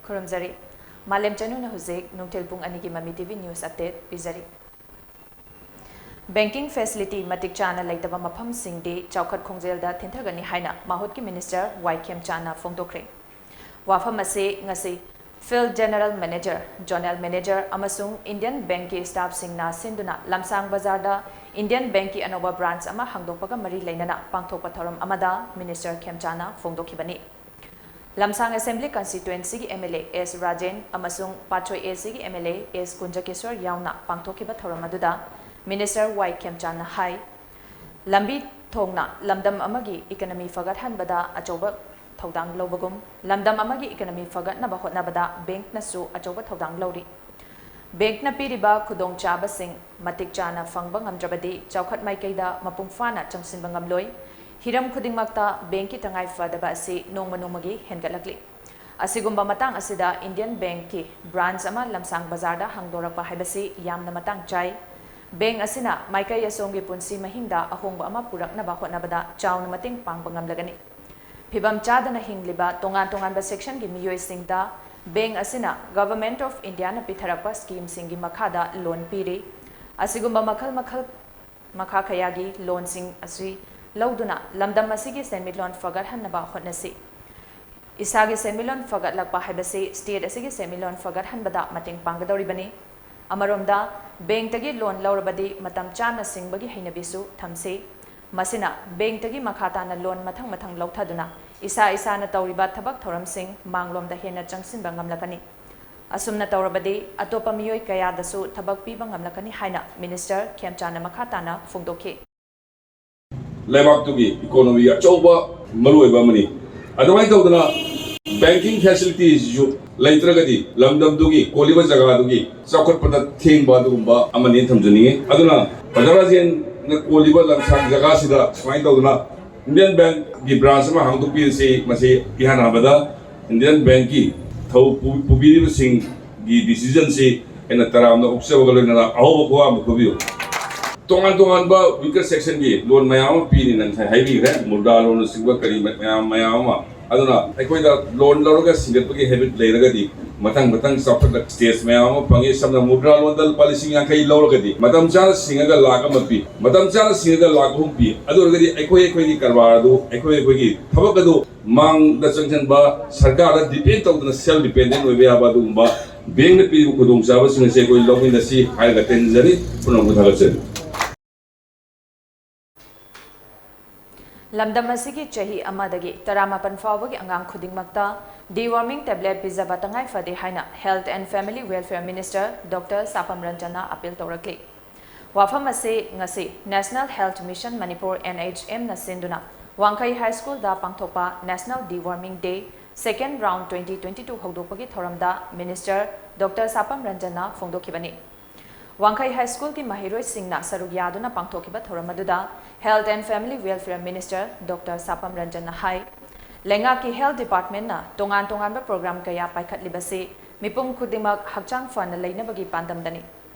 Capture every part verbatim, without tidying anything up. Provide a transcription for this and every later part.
ꯈꯨꯔꯨꯝꯖꯔꯤ꯫ ꯃꯥꯂꯦꯝ ꯆꯅꯨꯅ ꯍꯧꯖꯤꯛ ꯅꯨꯡꯊꯤꯜ ꯄꯨꯡ ꯑꯅꯤꯒꯤ ꯃꯃꯤ ꯇꯤꯚꯤ ꯅ꯭ꯌꯨꯁ ꯑꯞꯗꯦꯠ ꯄꯤꯖꯔꯤ꯫ ꯕꯦꯡꯀꯤꯡ ꯐꯦꯁꯤꯂꯤꯇꯤ ꯃꯇꯤꯛ ꯆꯥꯅ ꯂꯩꯇꯕ ꯃꯐꯝꯁꯤꯡꯗꯤ ꯆꯥꯎꯈꯠ ꯈꯣꯡꯖꯦꯜꯗ ꯊꯤꯟꯊꯒꯅꯤ ꯍꯥꯏꯅ ꯃꯍꯨꯠꯀꯤ ꯃꯤꯅꯤꯁꯇꯔ ꯋꯥꯏ ꯈꯦꯝꯆꯥꯅ ꯐꯣꯡꯗꯣꯛꯈ꯭ꯔꯦ꯫ ꯋꯥꯐꯝ ꯑꯁꯤ ꯉꯁꯤ ꯐꯤꯜꯗ ꯖꯦꯅꯔꯦꯜ ꯃꯦꯅꯦꯖꯔ, ꯖꯣꯅꯦꯜ ꯃꯦꯅꯦꯖꯔ ꯑꯃꯁꯨꯡ ꯏꯟꯗꯤꯌꯟ ꯕꯦꯡꯀꯤ ꯁ꯭ꯇꯥꯐꯁꯤꯡꯅ ꯁꯤꯟꯗꯨꯅ ꯂꯝꯁꯥꯡ ꯕꯖꯥꯔꯗ ꯏꯟꯗꯤꯌꯟ ꯕꯦꯡꯀꯤ ꯑꯅꯧꯕ ꯕ꯭ꯔꯥꯟꯆ ꯑꯃ ꯍꯥꯡꯗꯣꯛꯄꯒ ꯃꯔꯤ ꯂꯩꯅꯅ ꯄꯥꯡꯊꯣꯛꯄ ꯊꯧꯔꯝ ꯑꯃꯗ ꯃꯤꯅꯤꯁꯇꯔ ꯈꯦꯝꯆꯥꯅ ꯐꯣꯡꯗꯣꯛꯈꯤꯕꯅꯤ꯫ ꯂꯝꯁꯥꯡ ꯑꯦꯁꯦꯝꯕ꯭ꯂꯤ ꯀꯟꯁꯇꯤꯇ꯭ꯋꯦꯟꯁꯤꯒꯤ M L A s Rajen ꯑꯃꯁꯨꯡ ꯄꯥꯠꯁꯣꯏ ꯑꯦ ꯁꯤꯒꯤ ꯑꯦꯝ ꯑꯦꯜ ꯑꯦ ꯑꯦꯁ ꯀꯨꯟꯖꯀꯦꯁꯣꯔ ꯌꯥꯎꯅ ꯄꯥꯡꯊꯣꯛꯈꯤꯕ ꯊꯧꯔꯝ ꯑꯗꯨꯗ ꯃꯤꯅꯤꯁꯇꯔ ꯋꯥꯏ ꯈꯦꯝꯆꯥꯟꯅ ꯍꯥꯏ, ꯂꯝꯕꯤ ꯊꯣꯡꯅ ꯂꯝꯗꯝ ꯑꯃꯒꯤ ꯏꯀꯅꯃꯤ ꯐꯒꯠꯍꯟꯕꯗ ꯑꯆꯧꯕ ꯊꯧꯗꯥꯡ ꯂꯧꯕꯒꯨꯝ, ꯂꯝꯗꯝ ꯑꯃꯒꯤ ꯏꯀꯅꯃꯤ ꯐꯒꯠꯅꯕ ꯍꯣꯠꯅꯕꯗ ꯕꯦꯡꯛꯅꯁꯨ ꯑꯆꯧꯕ ꯊꯧꯗꯥꯡ ꯂꯧꯔꯤ꯫ ꯕꯦꯡꯛꯅ ꯄꯤꯔꯤꯕ ꯈꯨꯗꯣꯡꯆꯥꯕꯁꯤꯡ ꯃꯇꯤꯛ ꯆꯥꯅ ꯐꯪꯕ ꯉꯝꯗ꯭ꯔꯕꯗꯤ ꯆꯥꯎꯈꯠ ꯃꯥꯏꯀꯩꯗ ꯃꯄꯨꯡ ꯐꯥꯅ ꯆꯪꯁꯤꯟꯕ ꯉꯝꯂꯣꯏ꯫ ꯍꯤꯔꯝ ꯈꯨꯗꯤꯡꯃꯛꯇ ꯕꯦꯡꯛꯀꯤ ꯇꯉꯥꯏ ꯐꯗꯕ ꯑꯁꯤ ꯅꯣꯡꯃ ꯅꯣꯡꯃꯒꯤ ꯍꯦꯟꯒꯠꯂꯛꯂꯤ꯫ ꯑꯁꯤꯒꯨꯝꯕ ꯃꯇꯥꯡ ꯑꯁꯤꯗ ꯏꯟꯗꯤꯌꯟ ꯕꯦꯡꯛꯀꯤ ꯕ꯭ꯔꯥꯟꯆ ꯑꯃ ꯂꯝꯁꯥꯡ ꯕꯖꯥꯔꯗ ꯍꯥꯡꯗꯣꯔꯛꯄ ꯍꯥꯏꯕꯁꯤ ꯌꯥꯝꯅ ꯃꯇꯥꯡ ꯆꯥꯏ꯫ ꯕꯦꯡꯛ ꯑꯁꯤꯅ ꯃꯥꯏꯀꯩ ꯑꯁꯣꯝꯒꯤ ꯄꯨꯟꯁꯤ ꯃꯍꯤꯡꯗ ꯑꯍꯣꯡꯕ ꯑꯃ ꯄꯨꯔꯛꯅꯕ ꯍꯣꯠꯅꯕꯗ ꯆꯥꯎꯅ ꯃꯇꯦꯡ ꯄꯥꯡꯕ ꯉꯝꯂꯒꯅꯤ꯫ ꯐꯤꯕꯝ ꯆꯥꯗꯅ ꯍꯤꯡꯂꯤꯕ ꯇꯣꯉꯥꯟ ꯇꯣꯉꯥꯟꯕ ꯁꯦꯛꯁꯟꯒꯤ ꯃꯤꯑꯣꯏꯁꯤꯡꯗ ꯕꯦꯡꯛ ꯑꯁꯤꯅ ꯒꯚꯔꯟꯃꯦꯟꯠ ꯑꯣꯐ ꯏꯟꯗꯤꯌꯥꯅ ꯄꯤꯊꯔꯛꯄ ꯁ꯭ꯀꯤꯝꯁꯤꯡꯒꯤ ꯃꯈꯥꯗ ꯂꯣꯟ ꯄꯤꯔꯤ꯫ ꯑꯁꯤꯒꯨꯝꯕ ꯃꯈꯜ ꯃꯈꯜ ꯃꯈꯥ ꯀꯌꯥꯒꯤ ꯂꯣꯟꯁꯤꯡ ꯑꯁꯤ ꯂꯧꯗꯨꯅ ꯂꯝꯗꯝ ꯑꯁꯤꯒꯤ ꯁꯦꯟꯃꯤꯠꯂꯣꯟ ꯐꯒꯠꯍꯟꯅꯕ ꯍꯣꯠꯅꯁꯤ꯫ ꯏꯁꯥꯒꯤ ꯁꯦꯟꯃꯤꯠꯂꯣꯟ ꯐꯒꯠꯂꯛꯄ ꯍꯥꯏꯕꯁꯤ ꯁ꯭ꯇꯦꯠ ꯑꯁꯤꯒꯤ ꯁꯦꯟꯃꯤꯠꯂꯣꯟ ꯐꯒꯠꯍꯟꯕꯗ ꯃꯇꯦꯡ ꯄꯥꯡꯒꯗꯧꯔꯤꯕꯅꯤ꯫ ꯑꯃꯔꯣꯝꯗ, ꯕꯦꯡꯛꯇꯒꯤ ꯂꯣꯟ ꯂꯧꯔꯕꯗꯤ ꯃꯇꯝ ꯆꯥꯅ ꯁꯤꯡꯕꯒꯤ ꯍꯩꯅꯕꯤꯁꯨ ꯊꯝꯁꯤ꯫ ꯃꯁꯤꯅ ꯕꯦꯡꯛꯇꯒꯤ ꯃꯈꯥ ꯇꯥꯅ ꯂꯣꯟ ꯃꯊꯪ ꯃꯊꯪ ꯂꯧꯊꯗꯨꯅ ꯏꯁꯥ ꯏꯁꯥꯅ ꯇꯧꯔꯤꯕ ꯊꯕꯛ ꯊꯧꯔꯝꯁꯤꯡ ꯃꯥꯡꯂꯣꯝꯗ ꯍꯦꯟꯅ ꯆꯪꯁꯤꯟꯕ ꯉꯝꯂꯛꯀꯅꯤ꯫ ꯑꯁꯨꯝꯅ ꯇꯧꯔꯕꯗꯤ ꯑꯇꯣꯞꯄ ꯃꯤꯑꯣꯏ ꯀꯌꯥꯗꯁꯨ ꯊꯕꯛ ꯄꯤꯕ ꯉꯝꯂꯛꯀꯅꯤ ꯍꯥꯏꯅ ꯃꯤꯅꯤꯁꯇꯔ ꯈꯦꯝꯆꯥꯟꯅ ꯃꯈꯥ ꯇꯥꯅ ꯐꯣꯡꯗꯣꯛꯈꯤ꯫ ꯂꯩꯕꯥꯛꯇꯨꯒꯤ ꯏꯀꯣꯅꯣꯃꯤꯒꯤ ꯑꯆꯧꯕ ꯃꯔꯨꯑꯣꯏꯕ ꯑꯃꯅꯤ꯫ ꯑꯗꯨꯃꯥꯏꯅ ꯇꯧꯗꯅ ꯕꯦꯡꯀꯤꯡ ꯐꯦꯁꯤꯂꯤꯇꯤꯁꯤꯁꯨ ꯂꯩꯇ꯭ꯔꯒꯗꯤ ꯂꯝꯗꯝꯗꯨꯒꯤ ꯀꯣꯜꯂꯤꯕ ꯖꯒꯥꯗꯨꯒꯤ ꯆꯥꯎꯈꯠꯄꯗ ꯊꯦꯡꯕ ꯑꯗꯨꯒꯨꯝꯕ ꯑꯃꯅꯤ ꯊꯝꯖꯅꯤꯡꯉꯤ꯫ ꯑꯗꯨꯅ ꯕ꯭ꯔꯗꯔ ꯔꯥꯖꯦꯟꯅ ꯀꯣꯜꯂꯤꯕ ꯂꯝꯁꯥꯡ ꯖꯒꯥꯁꯤꯗ ꯁꯨꯃꯥꯏꯅ ꯇꯧꯗꯅ ꯏꯟꯗꯤꯌꯟ ꯕꯦꯡꯛꯀꯤ ꯕ꯭ꯔꯥꯟꯆ ꯑꯃ ꯍꯥꯡꯗꯣꯛꯄꯤꯔꯁꯤ꯫ ꯃꯁꯤ ꯏꯍꯥꯟ ꯍꯥꯟꯕꯗ ꯏꯟꯗꯤꯌꯟ ꯕꯦꯡꯛꯀꯤ ꯊꯧ ꯄꯨ-, ꯄꯨꯕꯤꯔꯤꯕꯁꯤꯡꯒꯤ ꯗꯤꯁꯤꯖꯟꯁꯤ ꯑꯩꯅ ꯇꯔꯥꯝꯅ ꯑꯣꯛꯆꯕꯒ ꯂꯣꯏꯅꯅ ꯑꯍꯧꯕ ꯈꯨꯋꯥ ꯑꯃ ꯈꯨꯕꯤꯌꯨ꯫ ꯇꯣꯉꯥꯟ ꯇꯣꯉꯥꯟꯕ ꯋꯤꯀꯔ ꯁꯦꯛꯁꯟꯒꯤ ꯂꯣꯟ ꯃꯌꯥꯝ ꯑꯃ ꯄꯤꯔꯤꯅ ꯉꯁꯥꯏ ꯍꯥꯏꯕꯤꯈ꯭ꯔꯦ, ꯃꯨꯗ꯭ꯔꯥ ꯂꯣꯟꯅꯆꯤꯡꯕ ꯀꯔꯤ ꯃꯌꯥꯝ ꯃꯌꯥꯝ ꯑꯃ꯫ ꯑꯗꯨꯅ ꯑꯩꯈꯣꯏꯗ ꯂꯣꯟ ꯂꯧꯔꯒ ꯁꯤꯡꯒꯠꯄꯒꯤ ꯍꯦꯕꯤꯠ ꯂꯩꯔꯒꯗꯤ, ꯃꯊꯪ ꯃꯊꯪ ꯆꯥꯎꯈꯠꯂꯛ ꯁ꯭ꯇꯦꯖ ꯃꯌꯥꯝ ꯑꯃ ꯐꯪꯉꯤ꯫ ꯁꯝꯅ ꯃꯨꯗ꯭ꯔꯥ ꯂꯣꯟꯗ ꯂꯨꯄꯥ ꯂꯤꯁꯤꯡ ꯌꯥꯡꯈꯩ ꯂꯧꯔꯒꯗꯤ, ꯃꯇꯝ ꯆꯥꯅ ꯁꯤꯡꯉꯒ ꯂꯥꯛ ꯑꯃ ꯄꯤ, ꯃꯇꯝ ꯆꯥꯅ ꯁꯤꯡꯉꯒ ꯂꯥꯛ ꯑꯍꯨꯝ ꯄꯤ꯫ ꯑꯗꯨ ꯑꯣꯏꯔꯒꯗꯤ ꯑꯩꯈꯣꯏ ꯑꯩꯈꯣꯏꯒꯤ ꯀꯔꯕꯥꯔ ꯑꯗꯨ, ꯑꯩꯈꯣꯏ ꯑꯩꯈꯣꯏꯒꯤ ꯊꯕꯛ ꯑꯗꯨ ꯃꯥꯡꯗ ꯆꯪꯁꯤꯟꯕ, ꯁꯔꯀꯥꯔꯗ ꯗꯤꯄꯦꯟ ꯇꯧꯗꯅ ꯁꯦꯜꯐ ꯗꯤꯄꯦꯟꯗꯦꯟ ꯑꯣꯏꯕ ꯌꯥꯕ ꯑꯗꯨꯒꯨꯝꯕ ꯕꯦꯡꯛꯅ ꯄꯤꯔꯤꯕ ꯈꯨꯗꯣꯡꯆꯥꯕꯁꯤꯡ ꯑꯁꯤ ꯑꯩꯈꯣꯏ ꯂꯧꯃꯤꯟꯅꯁꯤ ꯍꯥꯏꯔꯒ ꯇꯦꯟꯖꯔꯤ꯫ ꯄꯨꯝꯅꯃꯛꯄꯨ ꯊꯥꯒꯠꯆꯔꯤ꯫ ꯂꯝꯗꯝ ꯑꯁꯤꯒꯤ ꯆꯍꯤ ꯑꯃꯗꯒꯤ ꯇꯔꯥꯃꯥꯄꯟ ꯐꯥꯎꯕꯒꯤ ꯑꯉꯥꯡ ꯈꯨꯗꯤꯡꯃꯛꯇ deworming tablet ꯄꯤꯖꯕ ꯇꯉꯥꯏ ꯐꯗꯦ ꯍꯥꯏꯅ Health and Family Welfare Minister Doctor Sapam ꯔꯟꯖꯟꯅ ꯑꯄꯤꯜ ꯇꯧꯔꯛꯂꯤ꯫ ꯋꯥꯐꯝ ꯑꯁꯤ ꯉꯁꯤ National Health Mission Manipur, NHM ꯅ ꯁꯤꯟꯗꯨꯅ ꯋꯥꯡꯈꯩ High School ꯗ ꯄꯥꯡꯊꯣꯛꯄ National Deworming Day Second Round twenty twenty two ꯍꯧꯗꯣꯛꯄꯒꯤ ꯊꯧꯔꯝꯗ Minister Doctor ꯁꯥꯄꯝ ꯔꯟꯖꯟꯅ ꯐꯣꯡꯗꯣꯛꯈꯤꯕꯅꯤ꯫ ꯋꯥꯡꯈꯩ High School ꯒꯤ ꯃꯍꯩꯔꯣꯏꯁꯤꯡꯅ ꯁꯔꯨꯛ ꯌꯥꯗꯨꯅ ꯄꯥꯡꯊꯣꯛꯈꯤꯕ ꯊꯧꯔꯝ ꯑꯗꯨꯗ Health and Family Welfare Minister Doctor Sapam ꯔꯟꯖꯟꯅ ꯍꯥꯏ, ꯂꯩꯉꯥꯛꯀꯤ Health Department ꯅ ꯇꯣꯉꯥꯟ ꯇꯣꯉꯥꯟꯕ program ꯀꯌꯥ ꯄꯥꯏꯈꯠꯂꯤꯕꯁꯤ ꯃꯤꯄꯨꯝ ꯈꯨꯗꯤꯡꯃꯛ ꯍꯛꯆꯥꯡ ꯐꯅ ꯂꯩꯅꯕꯒꯤ ꯄꯥꯟꯗꯝꯗꯅꯤ꯫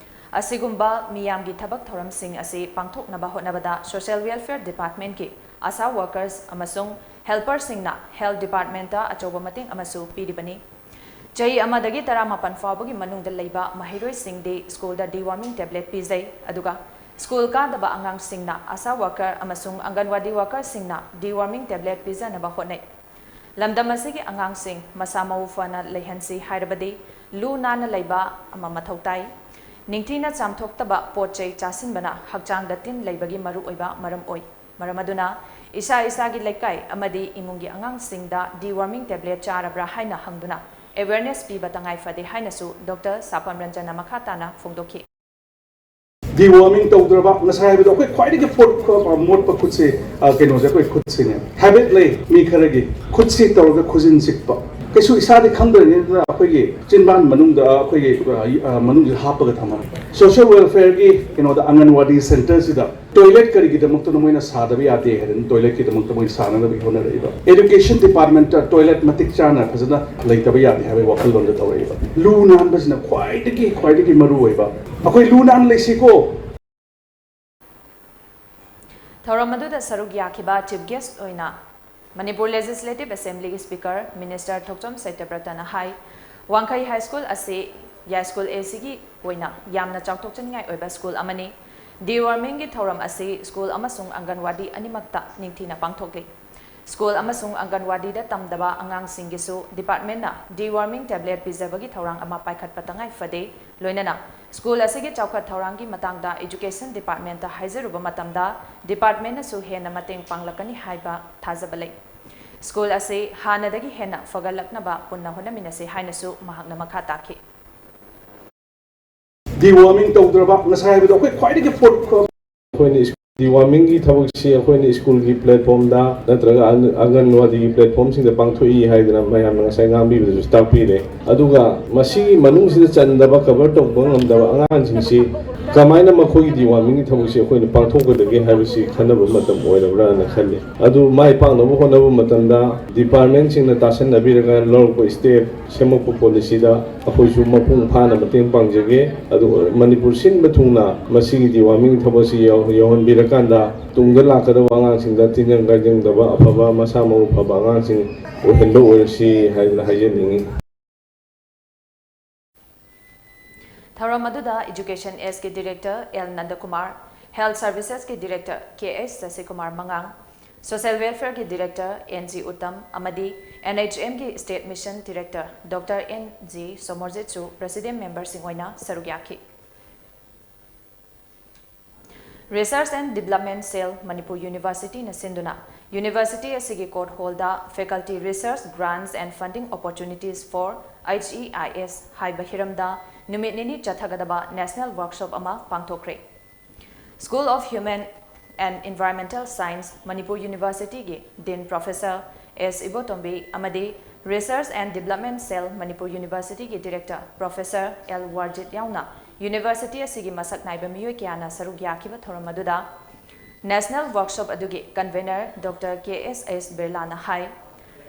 ꯑꯁꯤꯒꯨꯝꯕ ꯃꯤꯌꯥꯝꯒꯤ ꯊꯕꯛ ꯊꯧꯔꯝꯁꯤꯡ ꯑꯁꯤ ꯄꯥꯡꯊꯣꯛꯅꯕ ꯍꯣꯠꯅꯕꯗ Social Welfare Department ꯀꯤ ASHA workers ꯑꯃꯁꯨꯡ helper ꯁꯤꯡꯅ Health Department ꯇ ꯑꯆꯧꯕ ꯃꯇꯦꯡ ꯑꯃꯁꯨ ꯄꯤꯔꯤꯕꯅꯤ꯫ ꯆꯍꯤ ꯑꯃꯗꯒꯤ ꯇꯔꯥꯃꯥꯄꯟ ꯐꯥꯎꯕꯒꯤ ꯃꯅꯨꯡꯗ ꯂꯩꯕ ꯃꯍꯩꯔꯣꯏꯁꯤꯡꯗꯤ school ꯗ deworming tablet ꯄꯤꯖꯩ, ꯑꯗꯨꯒ school ꯀꯥꯗꯕ ꯑꯉꯥꯡꯁꯤꯡꯅ ASHA worker ꯑꯃꯁꯨꯡ ꯑꯪꯒꯟꯋꯥꯗꯤ worker ꯁꯤꯡꯅ deworming tablet ꯄꯤꯖꯅꯕ ꯍꯣꯠꯅꯩ꯫ ꯂꯝꯗꯝ ꯑꯁꯤꯒꯤ ꯑꯉꯥꯡꯁꯤꯡ ꯃꯁꯥ ꯃꯎ ꯐꯅ ꯂꯩꯍꯟꯁꯤ ꯍꯥꯏꯔꯕꯗꯤ ꯂꯨ ꯅꯥꯟꯅ ꯂꯩꯕ ꯑꯃ ꯃꯊꯧ ꯇꯥꯏ꯫ ꯅꯤꯡꯊꯤꯅ ꯆꯥꯝꯊꯣꯛꯇꯕ ꯄꯣꯠ ꯆꯩ ꯆꯥꯁꯤꯟꯕꯅ ꯍꯛꯆꯥꯡꯗ ꯇꯤꯟ ꯂꯩꯕꯒꯤ ꯃꯔꯨꯑꯣꯏꯕ ꯃꯔꯝ ꯑꯣꯏ꯫ ꯃꯔꯝ ꯑꯗꯨꯅ ꯏꯁꯥ ꯏꯁꯥꯒꯤ ꯂꯩꯀꯥꯏ ꯑꯃꯗꯤ ꯏꯃꯨꯡꯒꯤ ꯑꯉꯥꯡꯁꯤꯡꯗ deworming tablet ꯆꯥꯔꯕ꯭ꯔꯥ ꯍꯥꯏꯅ ꯍꯪꯗꯨꯅ awareness ꯄꯤꯕ ꯇꯉꯥꯏ ꯐꯗꯦ ꯍꯥꯏꯅꯁꯨ Doctor ꯁꯥꯄꯝ ꯔꯟꯖꯟꯅ ꯃꯈꯥ ꯇꯥꯅ ꯐꯣꯡꯗꯣꯛꯈꯤ꯫ Deworming ꯇꯧꯗ꯭ꯔꯕ, ꯉꯁꯥꯏ ꯍꯥꯏꯕꯗꯣ ꯑꯩꯈꯣꯏ ꯈ꯭ꯋꯥꯏꯗꯒꯤ ꯄꯣꯠ ꯃꯣꯠꯄ ꯈꯨꯠꯁꯦ, ꯑ, ꯀꯩꯅꯣꯁꯦ ꯑꯩꯈꯣꯏ ꯈꯨꯠꯁꯤꯅꯦ꯫ Habit ꯂꯩ ꯃꯤ ꯈꯔꯒꯤ, ꯈꯨꯠꯁꯤ ꯇꯧꯔꯒ ꯈꯨꯖꯤꯟ ꯆꯤꯛꯄ꯫ ꯀꯩꯁꯨ ꯏꯁꯥꯗꯤ ꯈꯪꯗ꯭ꯔꯤꯉꯩꯗ ꯑꯩꯈꯣꯏꯒꯤ ꯆꯤꯟꯕꯥꯟ ꯃꯅꯨꯡꯗ, ꯑꯩꯈꯣꯏꯒꯤ, ꯑ, ꯑ, ꯃꯅꯨꯡꯁꯤꯗ ꯍꯥꯞꯄꯒ ꯊꯝꯃꯝꯃꯦ꯫ Social Welfare ꯒꯤ ꯀꯩꯅꯣꯗ, ꯑꯪꯒꯟꯋꯥꯗꯤ center ꯁꯤꯗ toilet ꯀꯔꯤꯒꯤꯗꯃꯛꯇꯅꯣ ꯃꯣꯏꯅ ꯁꯥꯗꯕ ꯌꯥꯗꯦ ꯍꯥꯏꯗꯅ toilet ꯀꯤꯗꯃꯛꯇ ꯃꯣꯏ ꯁꯥꯅꯅꯕꯒꯤ ꯍꯣꯠꯅꯔꯛꯏꯕ꯫ Education Department ꯇ toilet ꯃꯇꯤꯛ ꯆꯥꯅ ꯐꯖꯅ ꯂꯩꯇꯕ ꯌꯥꯗꯦ ꯍꯥꯏꯕꯒꯤ ꯋꯥꯈꯜꯂꯣꯟꯗ ꯇꯧꯔꯛꯏꯕ꯫ ꯂꯨ ꯅꯥꯟꯕꯁꯤꯅ ꯈ꯭ꯋꯥꯏꯗꯒꯤ, ꯈ꯭ꯋꯥꯏꯗꯒꯤ ꯃꯔꯨ ꯑꯣꯏꯕ꯫ ꯑꯩꯈꯣꯏ ꯂꯨ ꯅꯥꯟꯅ ꯂꯩꯁꯤꯀꯣ꯫ ꯊꯧꯔꯝ ꯑꯗꯨꯗ ꯁꯔꯨꯛ ꯌꯥꯈꯤꯕ chief guest ꯑꯣꯏꯅ ꯃꯅꯤꯄꯨꯔ ꯂꯦꯖꯤꯁꯂꯦꯇꯤꯚ ꯑꯦꯁꯦꯝꯕ꯭ꯂꯤꯒꯤ ꯁ꯭ꯄꯤꯀꯔ ꯃꯤꯅꯤꯁꯇꯔ ꯊꯣꯛꯆꯣꯝ ꯁꯇ꯭ꯌꯕ꯭ꯔꯇꯅ ꯍꯥꯏ, ꯋꯥꯡꯈꯩ ꯍꯥꯏ ꯁ꯭ꯀꯨꯜ ꯑꯁꯤ ꯌꯥꯏꯁ꯭ꯀꯨꯜ ꯑꯦꯁꯤꯒꯤ ꯑꯣꯏꯅ ꯌꯥꯝꯅ ꯆꯥꯎꯊꯣꯛꯆꯅꯤꯡꯉꯥꯏ ꯑꯣꯏꯕ ꯁ꯭ꯀꯨꯜ ꯑꯃꯅꯤ꯫ ꯗꯤꯋꯥꯔꯃꯤꯡꯒꯤ ꯊꯧꯔꯝ ꯑꯁꯤ ꯁ꯭ꯀꯨꯜ ꯑꯃꯁꯨꯡ ꯑꯪꯒꯟꯋꯥꯗꯤ ꯑꯅꯤꯃꯛꯇ ꯅꯤꯡꯊꯤꯅ ꯄꯥꯡꯊꯣꯛꯂꯤ꯫ ꯁ꯭ꯀꯨꯜ ꯑꯃꯁꯨꯡ ꯑꯪꯒꯟꯋꯥꯗꯤꯗ ꯇꯝꯗꯕ ꯑꯉꯥꯡꯁꯤꯡꯒꯤꯁꯨ ꯗꯤꯄꯥꯔꯠꯃꯦꯟꯅ ꯗꯤꯋꯥꯔꯃꯤꯡ ꯇꯦꯕ꯭ꯂꯦꯠ ꯄꯤꯖꯕꯒꯤ ꯊꯧꯔꯥꯡ ꯑꯃ ꯄꯥꯏꯈꯠꯄ ꯇꯉꯥꯏ ꯐꯗꯦ꯫ ꯂꯣꯏꯅꯅ ꯁ꯭ꯀꯨꯜ ꯑꯁꯤꯒꯤ ꯆꯥꯎꯈꯠ ꯊꯧꯔꯥꯡꯒꯤ ꯃꯇꯥꯡꯗ ꯏꯖꯨꯀꯦꯁꯟ ꯗꯤꯄꯥꯔꯠꯃꯦꯟꯇ ꯍꯥꯏꯖꯔꯨꯕ ꯃꯇꯝꯗ ꯗꯤꯄꯥꯔꯠꯃꯦꯟꯅꯁꯨ ꯍꯦꯟꯅ ꯃꯇꯦꯡ ꯄꯥꯡꯂꯛꯀꯅꯤ ꯍꯥꯏꯕ ꯊꯥꯖꯕ ꯂꯩ꯫ ꯁ꯭ꯀꯨꯜ ꯑꯁꯤ ꯍꯥꯟꯅꯗꯒꯤ ꯍꯦꯟꯅ ꯐꯒꯠꯂꯛꯅꯕ ꯄꯨꯟꯅ ꯍꯣꯠꯅꯃꯤꯟꯅꯁꯤ ꯍꯥꯏꯅꯁꯨ ꯃꯍꯥꯛꯅ ꯃꯈꯥ ꯇꯥꯈꯤ꯫ ꯗꯤꯋꯥꯔꯃꯤꯡ ꯇꯧꯗ꯭ꯔꯕ, ꯉꯁꯥꯏ ꯍꯥꯏꯕꯗꯣ ꯑꯩꯈꯣꯏ ꯈ꯭ꯋꯥꯏꯗꯒꯤ ꯄꯣꯠ ꯑꯩꯈꯣꯏꯅ ꯁ꯭ꯀꯨꯜ ꯗꯤꯋꯥꯔꯃꯤꯡꯒꯤ ꯊꯕꯛꯁꯤ ꯑꯩꯈꯣꯏꯅ ꯁ꯭ꯀꯨꯜꯒꯤ ꯄ꯭ꯂꯦꯠꯐꯣꯝꯗ ꯅꯠꯇ꯭ꯔꯒ ꯑꯪ- ꯑꯪꯒꯟꯋꯥꯗꯤꯒꯤ ꯄ꯭ꯂꯦꯠꯐꯣꯝꯁꯤꯡꯗ ꯄꯥꯡꯊꯣꯛꯏ ꯍꯥꯏꯗꯅ ꯃꯌꯥꯝꯅ ꯉꯁꯥꯏ ꯉꯥꯡꯕꯤꯕꯗꯁꯨ ꯇꯥꯛꯄꯤꯔꯦ꯫ ꯑꯗꯨꯒ ꯃꯁꯤꯒꯤ ꯃꯅꯨꯡꯁꯤꯗ ꯆꯟꯗꯕ, ꯀꯚꯔ ꯇꯧꯕ ꯉꯝꯗꯕ ꯑꯉꯥꯡꯁꯤꯡꯁꯤ ꯀꯃꯥꯏꯅ ꯃꯈꯣꯏꯒꯤ ꯗꯤꯋꯥꯔꯃꯤꯡꯒꯤ ꯊꯕꯛꯁꯤ ꯑꯩꯈꯣꯏꯅ ꯄꯥꯡꯊꯣꯛꯀꯗꯒꯦ ꯍꯥꯏꯕꯁꯤ ꯈꯟꯅꯕ ꯃꯇꯝ ꯑꯣꯏꯔꯕ꯭ꯔꯥꯅ ꯈꯜꯂꯤ꯫ ꯑꯗꯨ ꯃꯥꯏ ꯄꯥꯛꯅꯕ ꯍꯣꯠꯅꯕ ꯃꯇꯝꯗ ꯗꯤꯄꯥꯔꯠꯃꯦꯟꯁꯤꯡꯅ ꯇꯥꯁꯟꯅꯕꯤꯔꯒ ꯂꯧꯔꯛꯄ ꯁ꯭ꯇꯦꯞ, ꯁꯦꯝꯃꯛꯄ ꯄꯣꯂꯤꯁꯤꯗ ꯑꯩꯈꯣꯏꯁꯨ ꯃꯄꯨꯡ ꯐꯥꯅ ꯃꯇꯦꯡ ꯄꯥꯡꯖꯒꯦ꯫ ꯑꯗꯨꯒ ꯃꯅꯤꯄꯨꯔ ꯁꯤꯟꯕ ꯊꯨꯡꯅ ꯃꯁꯤꯒꯤ ꯗꯤꯋꯥꯔꯃꯤꯡ ꯊꯕꯛ ꯑꯁꯤ ꯌꯧ- ꯌꯧꯍꯟꯕꯤꯔꯀꯥꯟꯗ ꯇꯨꯡꯗ ꯂꯥꯛꯀꯗꯕ ꯑꯉꯥꯡꯁꯤꯡꯗ ꯇꯤꯟꯖꯪ ꯀꯥꯏꯖꯪꯗꯕ ꯑꯐꯕ, ꯃꯁꯥ ꯃꯎ ꯐꯕ ꯑꯉꯥꯡꯁꯤꯡ ꯑꯣꯏꯍꯟꯕ ꯑꯣꯏꯔꯁꯤ ꯍꯥꯏꯗꯅ ꯍꯥꯏꯖꯅꯤꯡꯏ꯫ ꯊꯧꯔꯝ ꯑꯗꯨꯗ ꯏꯖꯨꯀꯦꯁꯟ ꯑꯦꯁꯀꯤ ꯗꯤꯔꯦꯛꯇꯔ ꯑꯦꯜ ꯅꯟꯗꯀꯨꯃꯥꯔ, ꯍꯦꯜꯊ ꯁꯔꯚꯤꯁꯦꯁꯀꯤ ꯗꯤꯔꯦꯛꯇꯔ ꯀꯦ ꯑꯦꯁ ꯁꯁꯤꯀꯨꯃꯥꯔ ꯃꯉꯥꯡ, ꯁꯣꯁꯤꯌꯦꯜ ꯋꯦꯜꯐꯤꯌꯔꯒꯤ ꯗꯤꯔꯦꯛꯇꯔ ꯑꯦꯟ ꯖꯤ ꯎꯠꯇꯝ ꯑꯃꯗꯤ ꯑꯦꯟ ꯑꯩꯆ ꯑꯦꯝꯒꯤ state mission director doctor N G ꯁꯣꯃꯣꯔꯖꯤꯠꯁꯨ ꯄ꯭ꯔꯦꯁꯤꯗꯦꯟꯠ ꯃꯦꯝꯕꯔꯁꯤꯡ ꯑꯣꯏꯅ ꯁꯔꯨꯛ ꯌꯥꯈꯤ꯫ Research and Development Cell, Manipur ꯌꯨꯅꯤꯚꯔꯁꯤꯇꯤꯅ ꯁꯤꯟꯗꯨꯅ ꯌꯨꯅꯤꯚꯔꯁꯤꯇꯤ ꯑꯁꯤꯒꯤ ꯀꯣꯔꯠ ꯍꯣꯜꯗ Faculty Research Grants and Funding Opportunities for H E I S ꯍꯥꯏꯕ ꯍꯤꯔꯝꯗ ꯅꯨꯃꯤꯠ ꯅꯤꯅꯤ ꯆꯠꯊꯒꯗꯕ ꯅꯦꯁꯅꯦꯜ ꯋꯥꯔꯛꯁꯣꯞ ꯑꯃ ꯄꯥꯡꯊꯣꯛꯈ꯭ꯔꯦ꯫ School of Human and Environmental Science, Manipur ꯌꯨꯅꯤꯚꯔꯁꯤꯇꯤꯒꯤ ꯗꯤꯟ ꯄ꯭ꯔꯣꯐꯦꯁꯔ ꯑꯦꯁ ꯏꯕꯣꯇꯣꯝꯕꯤ ꯑꯃꯗꯤ Research and Development Cell, Manipur ꯌꯨꯅꯤꯚꯔꯁꯤꯇꯤꯒꯤ ꯗꯤꯔꯦꯛꯇꯔ ꯄ꯭ꯔꯣꯐꯦꯁꯔ ꯑꯦꯜ ꯋꯥꯔꯖꯤꯠ ꯌꯥꯎꯅ ꯌꯨꯅꯤꯚꯔꯁꯤꯇꯤ ꯑꯁꯤꯒꯤ ꯃꯁꯛ ꯅꯥꯏꯕ ꯃꯤꯑꯣꯏ ꯀꯌꯥꯅ ꯁꯔꯨꯛ ꯌꯥꯈꯤꯕ ꯊꯧꯔꯝ ꯑꯗꯨꯗ ꯅꯦꯁꯅꯦꯜ ꯋꯥꯔꯛꯁꯣꯞ ꯑꯗꯨꯒꯤ convener doctor K S S ꯕꯤꯔꯂꯥꯅ ꯍꯥꯏ,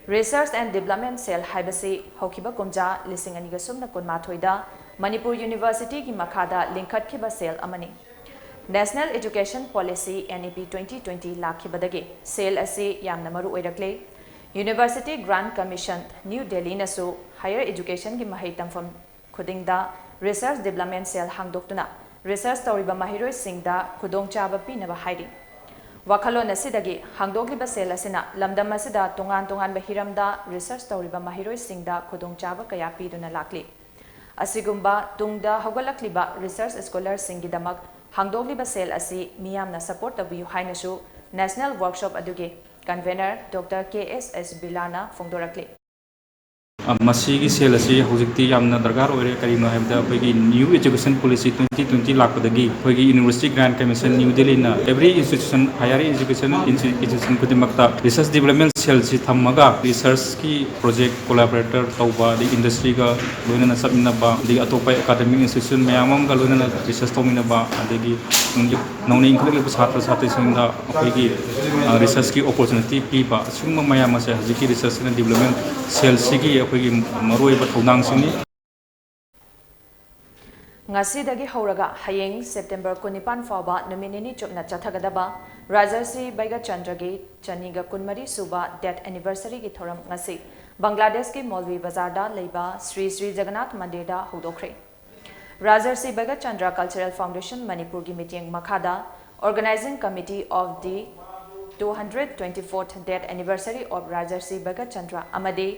Research and Development Cell ꯍꯥꯏꯕꯁꯤ ꯍꯧꯈꯤꯕ ꯀꯨꯝꯖꯥ ꯂꯤꯁꯤꯡ ꯑꯅꯤꯒ ꯁꯨꯞꯅ ꯀꯨꯟꯃꯥꯊꯣꯏꯗ ꯃꯅꯤꯄꯨꯔ ꯌꯨꯅꯤꯚꯔꯁꯤꯇꯤꯒꯤ ꯃꯈꯥꯗ ꯂꯤꯡꯈꯠꯈꯤꯕ ꯁꯦꯜ ꯑꯃꯅꯤ꯫ National Education Policy, N E P twenty twenty ꯂꯥꯛꯈꯤꯕꯗꯒꯤ ꯁꯦꯜ ꯑꯁꯤ ꯌꯥꯝꯅ ꯃꯔꯨ ꯑꯣꯏꯔꯛꯂꯦ꯫ University Grant Commission, New Delhi ꯅꯁꯨ higher education ꯒꯤ ꯃꯍꯩ ꯇꯝꯐꯝ ꯈꯨꯗꯤꯡꯗ research development cell ꯍꯥꯡꯗꯣꯛꯇꯨꯅ research ꯇꯧꯔꯤꯕ ꯃꯍꯩꯔꯣꯏꯁꯤꯡꯗ ꯈꯨꯗꯣꯡꯆꯥꯕ ꯄꯤꯅꯕ ꯍꯥꯏꯔꯤ꯫ ꯋꯥꯈꯜꯂꯣꯟ ꯑꯁꯤꯗꯒꯤ ꯍꯥꯡꯗꯣꯛꯂꯤꯕ ꯁꯦꯜ ꯑꯁꯤꯅ ꯂꯝꯗꯝ ꯑꯁꯤꯗ ꯇꯣꯉꯥꯟ ꯇꯣꯉꯥꯟꯕ ꯍꯤꯔꯝꯗ research ꯇꯧꯔꯤꯕ ꯃꯍꯩꯔꯣꯏꯁꯤꯡꯗ ꯈꯨꯗꯣꯡꯆꯥꯕ ꯀꯌꯥ ꯄꯤꯗꯨꯅ ꯂꯥꯛꯂꯤ꯫ ꯑꯁꯤꯒꯨꯝꯕ ꯇꯨꯡꯗ ꯍꯧꯒꯠꯂꯛꯂꯤꯕ research scholar ꯁꯤꯡꯒꯤꯗꯃꯛ ꯍꯥꯡꯗꯣꯛꯂꯤꯕ ꯁꯦꯜ ꯑꯁꯤ ꯃꯤꯌꯥꯝꯅ support ꯇꯧꯕꯤꯌꯨ ꯍꯥꯏꯅꯁꯨ National Workshop ꯑꯗꯨꯒꯤ convener Doctor K S S Birla ꯅ ꯐꯣꯡꯗꯣꯔꯛꯂꯤ꯫ ꯑ, ꯃꯁꯤꯒꯤ ꯁꯦꯜ ꯑꯁꯤ ꯍꯧꯖꯤꯛꯇꯤ ꯌꯥꯝꯅ ꯗꯔꯀꯥꯔ ꯑꯣꯏꯔꯦ꯫ ꯀꯔꯤꯒꯤꯅꯣ ꯍꯥꯏꯕꯗ, ꯑꯩꯈꯣꯏꯒꯤ New Education Policy twenty twenty ꯂꯥꯛꯄꯗꯒꯤ ꯑꯩꯈꯣꯏꯒꯤ University Grant Commission, New Delhi ꯅ every institution, higher education institution ꯈꯨꯗꯤꯡꯃꯛꯇ research development cell ꯁꯤ ꯊꯝꯃꯒ research ꯀꯤ project collaborator ꯇꯧꯕ, ꯑꯗꯩ industry ꯒ ꯂꯣꯏꯅꯅ ꯆꯠꯃꯤꯟꯅꯕ, ꯑꯗꯒꯤ ꯑꯇꯣꯞꯄ academic institution ꯃꯌꯥꯝ ꯑꯃꯒ ꯂꯣꯏꯅꯅ research ꯇꯧꯃꯤꯟꯅꯕ, ꯑꯗꯒꯤ ꯅꯧꯅ ꯏꯟꯈꯠꯂꯛꯂꯤꯕ ꯁꯥꯇ꯭ꯔ ꯁꯥꯇ꯭ꯔꯤꯁꯤꯡꯗ ꯑꯩꯈꯣꯏꯒꯤ, ꯑ, research ꯀꯤ opportunity ꯄꯤꯕ, ꯑꯁꯤꯒꯨꯝꯕ ꯃꯌꯥꯝ ꯑꯁꯦ ꯍꯧꯖꯤꯛꯀꯤ research and development cell ꯁꯤꯒꯤ ꯑꯩꯈꯣꯏꯒꯤ ꯃꯔꯨꯑꯣꯏꯕ ꯊꯧꯗꯥꯡꯁꯤꯡꯅꯤ꯫ ꯉꯁꯤꯗꯒꯤ ꯍꯧꯔꯒ ꯍꯌꯦꯡ September ꯀꯨꯟꯅꯤꯄꯥꯟ ꯐꯥꯎꯕ ꯅꯨꯃꯤꯠ ꯅꯤꯅꯤ ꯆꯨꯞꯅ ꯆꯠꯊꯒꯗꯕ ꯔꯥꯖꯔꯁꯤ ꯕꯩꯒꯆꯟꯗ꯭ꯔꯒꯤ ꯆꯅꯤꯒ ꯀꯨꯟꯃꯔꯤ ꯁꯨꯕ death anniversary ꯒꯤ ꯊꯧꯔꯝ ꯉꯁꯤ ꯕꯪꯒ꯭ꯂꯥꯗꯦꯁꯀꯤ ꯃꯧꯜꯚꯤ ꯕꯖꯥꯔꯗ ꯂꯩꯕ ꯁ꯭ꯔꯤ ꯁ꯭ꯔꯤ ꯖꯒꯟꯅꯥꯊ ꯃꯟꯗꯤꯔꯗ ꯍꯧꯗꯣꯛꯈ꯭ꯔꯦ꯫ ꯔꯥꯖꯔꯁꯤ ꯕꯩꯒꯆꯟꯗ꯭ꯔ Cultural Foundation ꯃꯅꯤꯄꯨꯔꯒꯤ ꯃꯤꯠꯌꯦꯡ ꯃꯈꯥꯗ Organizing Committee of the two hundred twenty-fourth Death Anniversary of Rajarsi Bhagat Chandra ꯑꯃꯗꯤ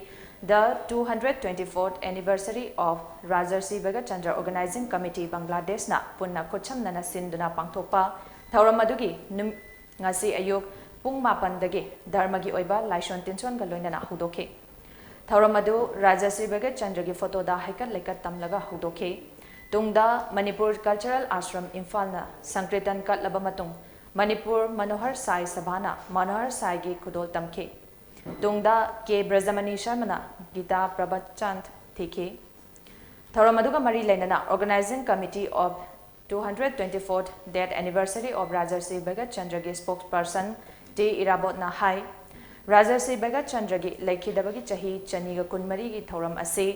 The two hundred twenty-fourth Anniversary of Rajarsi Bhagat Chandra Organizing Committee ꯕꯪꯒ꯭ꯂꯥꯗꯦꯁꯅ ꯄꯨꯟꯅ ꯈꯨꯠꯁꯝꯅꯅ ꯁꯤꯟꯗꯨꯅ ꯄꯥꯡꯊꯣꯛꯄ ꯊꯧꯔꯝ ꯑꯗꯨꯒꯤ ꯅꯨꯝ-, ꯉꯁꯤ ꯑꯌꯨꯛ ꯄꯨꯡ ꯃꯥꯄꯟꯗꯒꯤ ꯙꯔꯃꯒꯤ ꯑꯣꯏꯕ ꯂꯥꯏꯁꯣꯟ ꯇꯤꯟꯁꯣꯟꯒ ꯂꯣꯏꯅꯅ ꯍꯧꯗꯣꯛꯈꯤ꯫ ꯊꯧꯔꯝ ꯑꯗꯨ ꯔꯥꯖꯔꯁꯤ ꯕꯩꯒꯆꯟꯗ꯭ꯔꯒꯤ ꯐꯣꯇꯣꯗ ꯍꯩꯀꯠ ꯂꯩꯀꯠ ꯇꯝꯂꯒ ꯍꯧꯗꯣꯛꯈꯤ꯫ ꯇꯨꯡꯗ ꯃꯅꯤꯄꯨꯔ Cultural Ashram ꯏꯝꯐꯥꯜꯅ ꯁꯪꯀ꯭ꯔꯤꯇꯟ ꯀꯠꯂꯕ ꯃꯇꯨꯡ ꯃꯅꯤꯄꯨꯔ ꯃꯅꯣꯍꯔ ꯁꯥꯏ ꯁꯚꯥꯅ ꯃꯅꯣꯍꯔ ꯁꯥꯏꯒꯤ ꯈꯨꯗꯣꯜ ꯇꯝꯈꯤ꯫ ꯇꯨꯡꯗ ꯀꯦ ꯕ꯭ꯔꯖꯃꯅꯤ ꯁꯔꯃꯅ ꯒꯤꯇꯥ ꯄ꯭ꯔꯕꯆꯥꯟ ꯊꯤꯈꯤ꯫ ꯊꯧꯔꯝ ꯑꯗꯨꯒ ꯃꯔꯤ ꯂꯩꯅꯅ Organizing Committee of two hundred twenty-fourth Death Anniversary of Rajarsi Bhagat Chandraꯒꯤ spokesperson ꯇꯤ ꯏꯔꯥꯕꯣꯠꯅ ꯍꯥꯏ, ꯔꯥꯖꯔꯁꯤ ꯕꯩꯒꯆꯟꯗ꯭ꯔꯒꯤ ꯂꯩꯈꯤꯗꯕꯒꯤ ꯆꯍꯤ ꯆꯅꯤꯒ ꯀꯨꯟꯃꯔꯤꯒꯤ ꯊꯧꯔꯝ ꯑꯁꯤ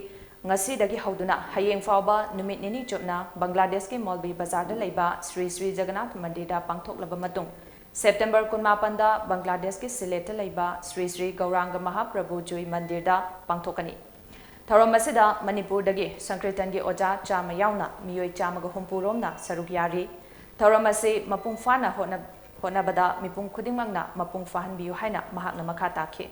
ꯉꯁꯤꯗꯒꯤ ꯍꯧꯗꯨꯅ ꯍꯌꯦꯡ ꯐꯥꯎꯕ ꯅꯨꯃꯤꯠ ꯅꯤꯅꯤ ꯆꯨꯞꯅ ꯕꯪꯒ꯭ꯂꯥꯗꯦꯁꯀꯤ ꯃꯧꯜꯕꯤ ꯕꯖꯥꯔꯗ ꯂꯩꯕ ꯁ꯭ꯔꯤ ꯁ꯭ꯔꯤ ꯖꯒꯟꯅꯥꯊ ꯃꯟꯗꯤꯔꯗ ꯄꯥꯡꯊꯣꯛꯂꯕ ꯃꯇꯨꯡ, ꯁꯦꯞꯇꯦꯝꯕꯔ ꯀꯨꯟꯃꯥꯄꯟꯗ ꯕꯪꯒ꯭ꯂꯥꯗꯦꯁꯀꯤ ꯁꯤꯂꯦꯠꯇ ꯂꯩꯕ ꯁ꯭ꯔꯤ ꯁ꯭ꯔꯤ ꯒꯧꯔꯥꯡꯒ ꯃꯍꯥꯄ꯭ꯔꯚꯨ ꯖꯨꯏ ꯃꯟꯗꯤꯔꯗ ꯄꯥꯡꯊꯣꯛꯀꯅꯤ꯫ ꯊꯧꯔꯝ ꯑꯁꯤꯗ ꯃꯅꯤꯄꯨꯔꯗꯒꯤ ꯁꯪꯀ꯭ꯔꯤꯇꯟꯒꯤ ꯑꯣꯖꯥ ꯆꯥꯝꯃ ꯌꯥꯎꯅ ꯃꯤꯑꯣꯏ ꯆꯥꯝꯃꯒ ꯍꯨꯝꯐꯨ ꯔꯣꯝꯅ ꯁꯔꯨꯛ ꯌꯥꯔꯤ꯫ ꯊꯧꯔꯝ ꯑꯁꯤ ꯃꯄꯨꯡ ꯐꯥꯅ ꯍꯣꯠꯅ-, ꯍꯣꯠꯅꯕꯗ ꯃꯤꯄꯨꯝ ꯈꯨꯗꯤꯡꯃꯛꯅ ꯃꯄꯨꯡ ꯐꯥꯍꯟꯕꯤꯌꯨ ꯍꯥꯏꯅ ꯃꯍꯥꯛꯅ ꯃꯈꯥ ꯇꯥꯈꯤ꯫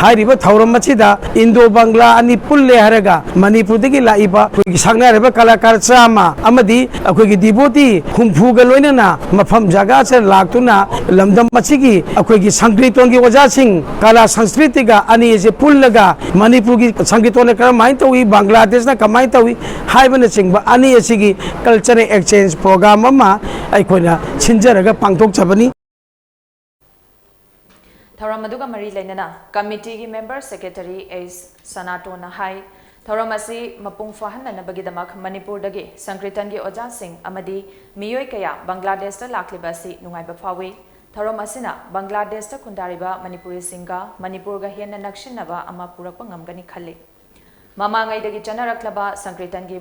ꯍꯥꯏꯔꯤꯕ ꯊꯧꯔꯝ ꯑꯁꯤꯗ ꯏꯟꯗꯣ ꯕꯪꯒ꯭ꯂꯥ ꯑꯅꯤ ꯄꯨꯜꯂꯦ ꯍꯥꯏꯔꯒ ꯃꯅꯤꯄꯨꯔꯗꯒꯤ ꯂꯥꯛꯏꯕ ꯑꯩꯈꯣꯏꯒꯤ ꯁꯛꯅꯥꯏꯔꯕ ꯀꯂꯥꯀꯥꯔ ꯆꯥꯝꯃ ꯑꯃꯗꯤ ꯑꯩꯈꯣꯏꯒꯤ ꯗꯤꯕꯣꯇꯤ ꯍꯨꯝꯐꯨꯒ ꯂꯣꯏꯅꯅ ꯃꯐꯝ ꯖꯒꯥꯁꯤꯗ ꯂꯥꯛꯇꯨꯅ ꯂꯝꯗꯝ ꯑꯁꯤꯒꯤ ꯑꯩꯈꯣꯏꯒꯤ ꯁꯪꯀ꯭ꯔꯤꯇꯣꯟꯒꯤ ꯑꯣꯖꯥꯁꯤꯡ, ꯀꯂꯥ ꯁꯪꯁꯀ꯭ꯔꯤꯇꯤꯒ ꯑꯅꯤ ꯑꯁꯤ ꯄꯨꯜꯂꯒ ꯃꯅꯤꯄꯨꯔꯒꯤ ꯁꯪꯀ꯭ꯔꯤꯇꯣꯟꯅ ꯀꯔꯝꯍꯥꯏꯅ ꯇꯧꯏ, ꯕꯪꯒ꯭ꯂꯥꯗꯦꯁꯅ ꯀꯃꯥꯏꯅ ꯇꯧꯏ ꯍꯥꯏꯕꯅꯆꯤꯡꯕ ꯑꯅꯤ ꯑꯁꯤꯒꯤ cultural exchange program ꯑꯃ ꯑꯩꯈꯣꯏꯅ ꯁꯤꯟꯖꯔꯒ ꯄꯥꯡꯊꯣꯛꯆꯕꯅꯤ꯫ ꯊꯧꯔꯝ ꯑꯗꯨꯒ ꯃꯔꯤ ꯂꯩꯅꯅ ꯀꯃꯤꯇꯤꯒꯤ ꯃꯦꯝꯕꯔ ꯁꯦꯀ꯭ꯔꯦꯇꯔꯤ ꯑꯦꯁ ꯁꯅꯥꯇꯣꯟꯅ ꯍꯥꯏ, ꯊꯧꯔꯝ ꯑꯁꯤ ꯃꯄꯨꯡ ꯐꯥꯍꯟꯅꯅꯕꯒꯤꯗꯃꯛ ꯃꯅꯤꯄꯨꯔꯗꯒꯤ ꯁꯪꯀ꯭ꯔꯤꯇꯟꯒꯤ ꯑꯣꯖꯥꯁꯤꯡ ꯑꯃꯗꯤ ꯃꯤꯑꯣꯏ ꯀꯌꯥ ꯕꯪꯒ꯭ꯂꯥꯗꯦꯁꯇ ꯂꯥꯛꯂꯤꯕ ꯑꯁꯤ ꯅꯨꯡꯉꯥꯏꯕ ꯐꯥꯎꯏ꯫ ꯊꯧꯔꯝ ꯑꯁꯤꯅ ꯕꯪꯒ꯭ꯂꯥꯗꯦꯁꯇ ꯈꯨꯟꯗꯥꯔꯤꯕ ꯃꯅꯤꯄꯨꯔꯤꯁꯤꯡꯒ ꯃꯅꯤꯄꯨꯔꯒ ꯍꯦꯟꯅ ꯅꯛꯁꯤꯟꯅꯕ ꯑꯃ ꯄꯨꯔꯛꯄ ꯉꯝꯒꯅꯤ ꯈꯜꯂꯤ꯫ ꯃꯃꯥꯡꯉꯩꯗꯒꯤ ꯆꯠꯅꯔꯛꯂꯕ ꯁꯪꯀ꯭ꯔꯤꯇꯟꯒꯤ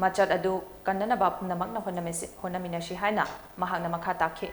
ꯃꯆꯠ ꯑꯗꯨ ꯀꯟꯅꯅꯕ ꯄꯨꯝꯅꯃꯛꯅ ꯍꯣꯠꯅꯃꯤꯟꯅꯁꯤ, ꯍꯣꯠꯅꯃꯤꯟꯅꯁꯤ ꯍꯥꯏꯅ ꯃꯍꯥꯛꯅ ꯃꯈꯥ ꯇꯥꯈꯤ꯫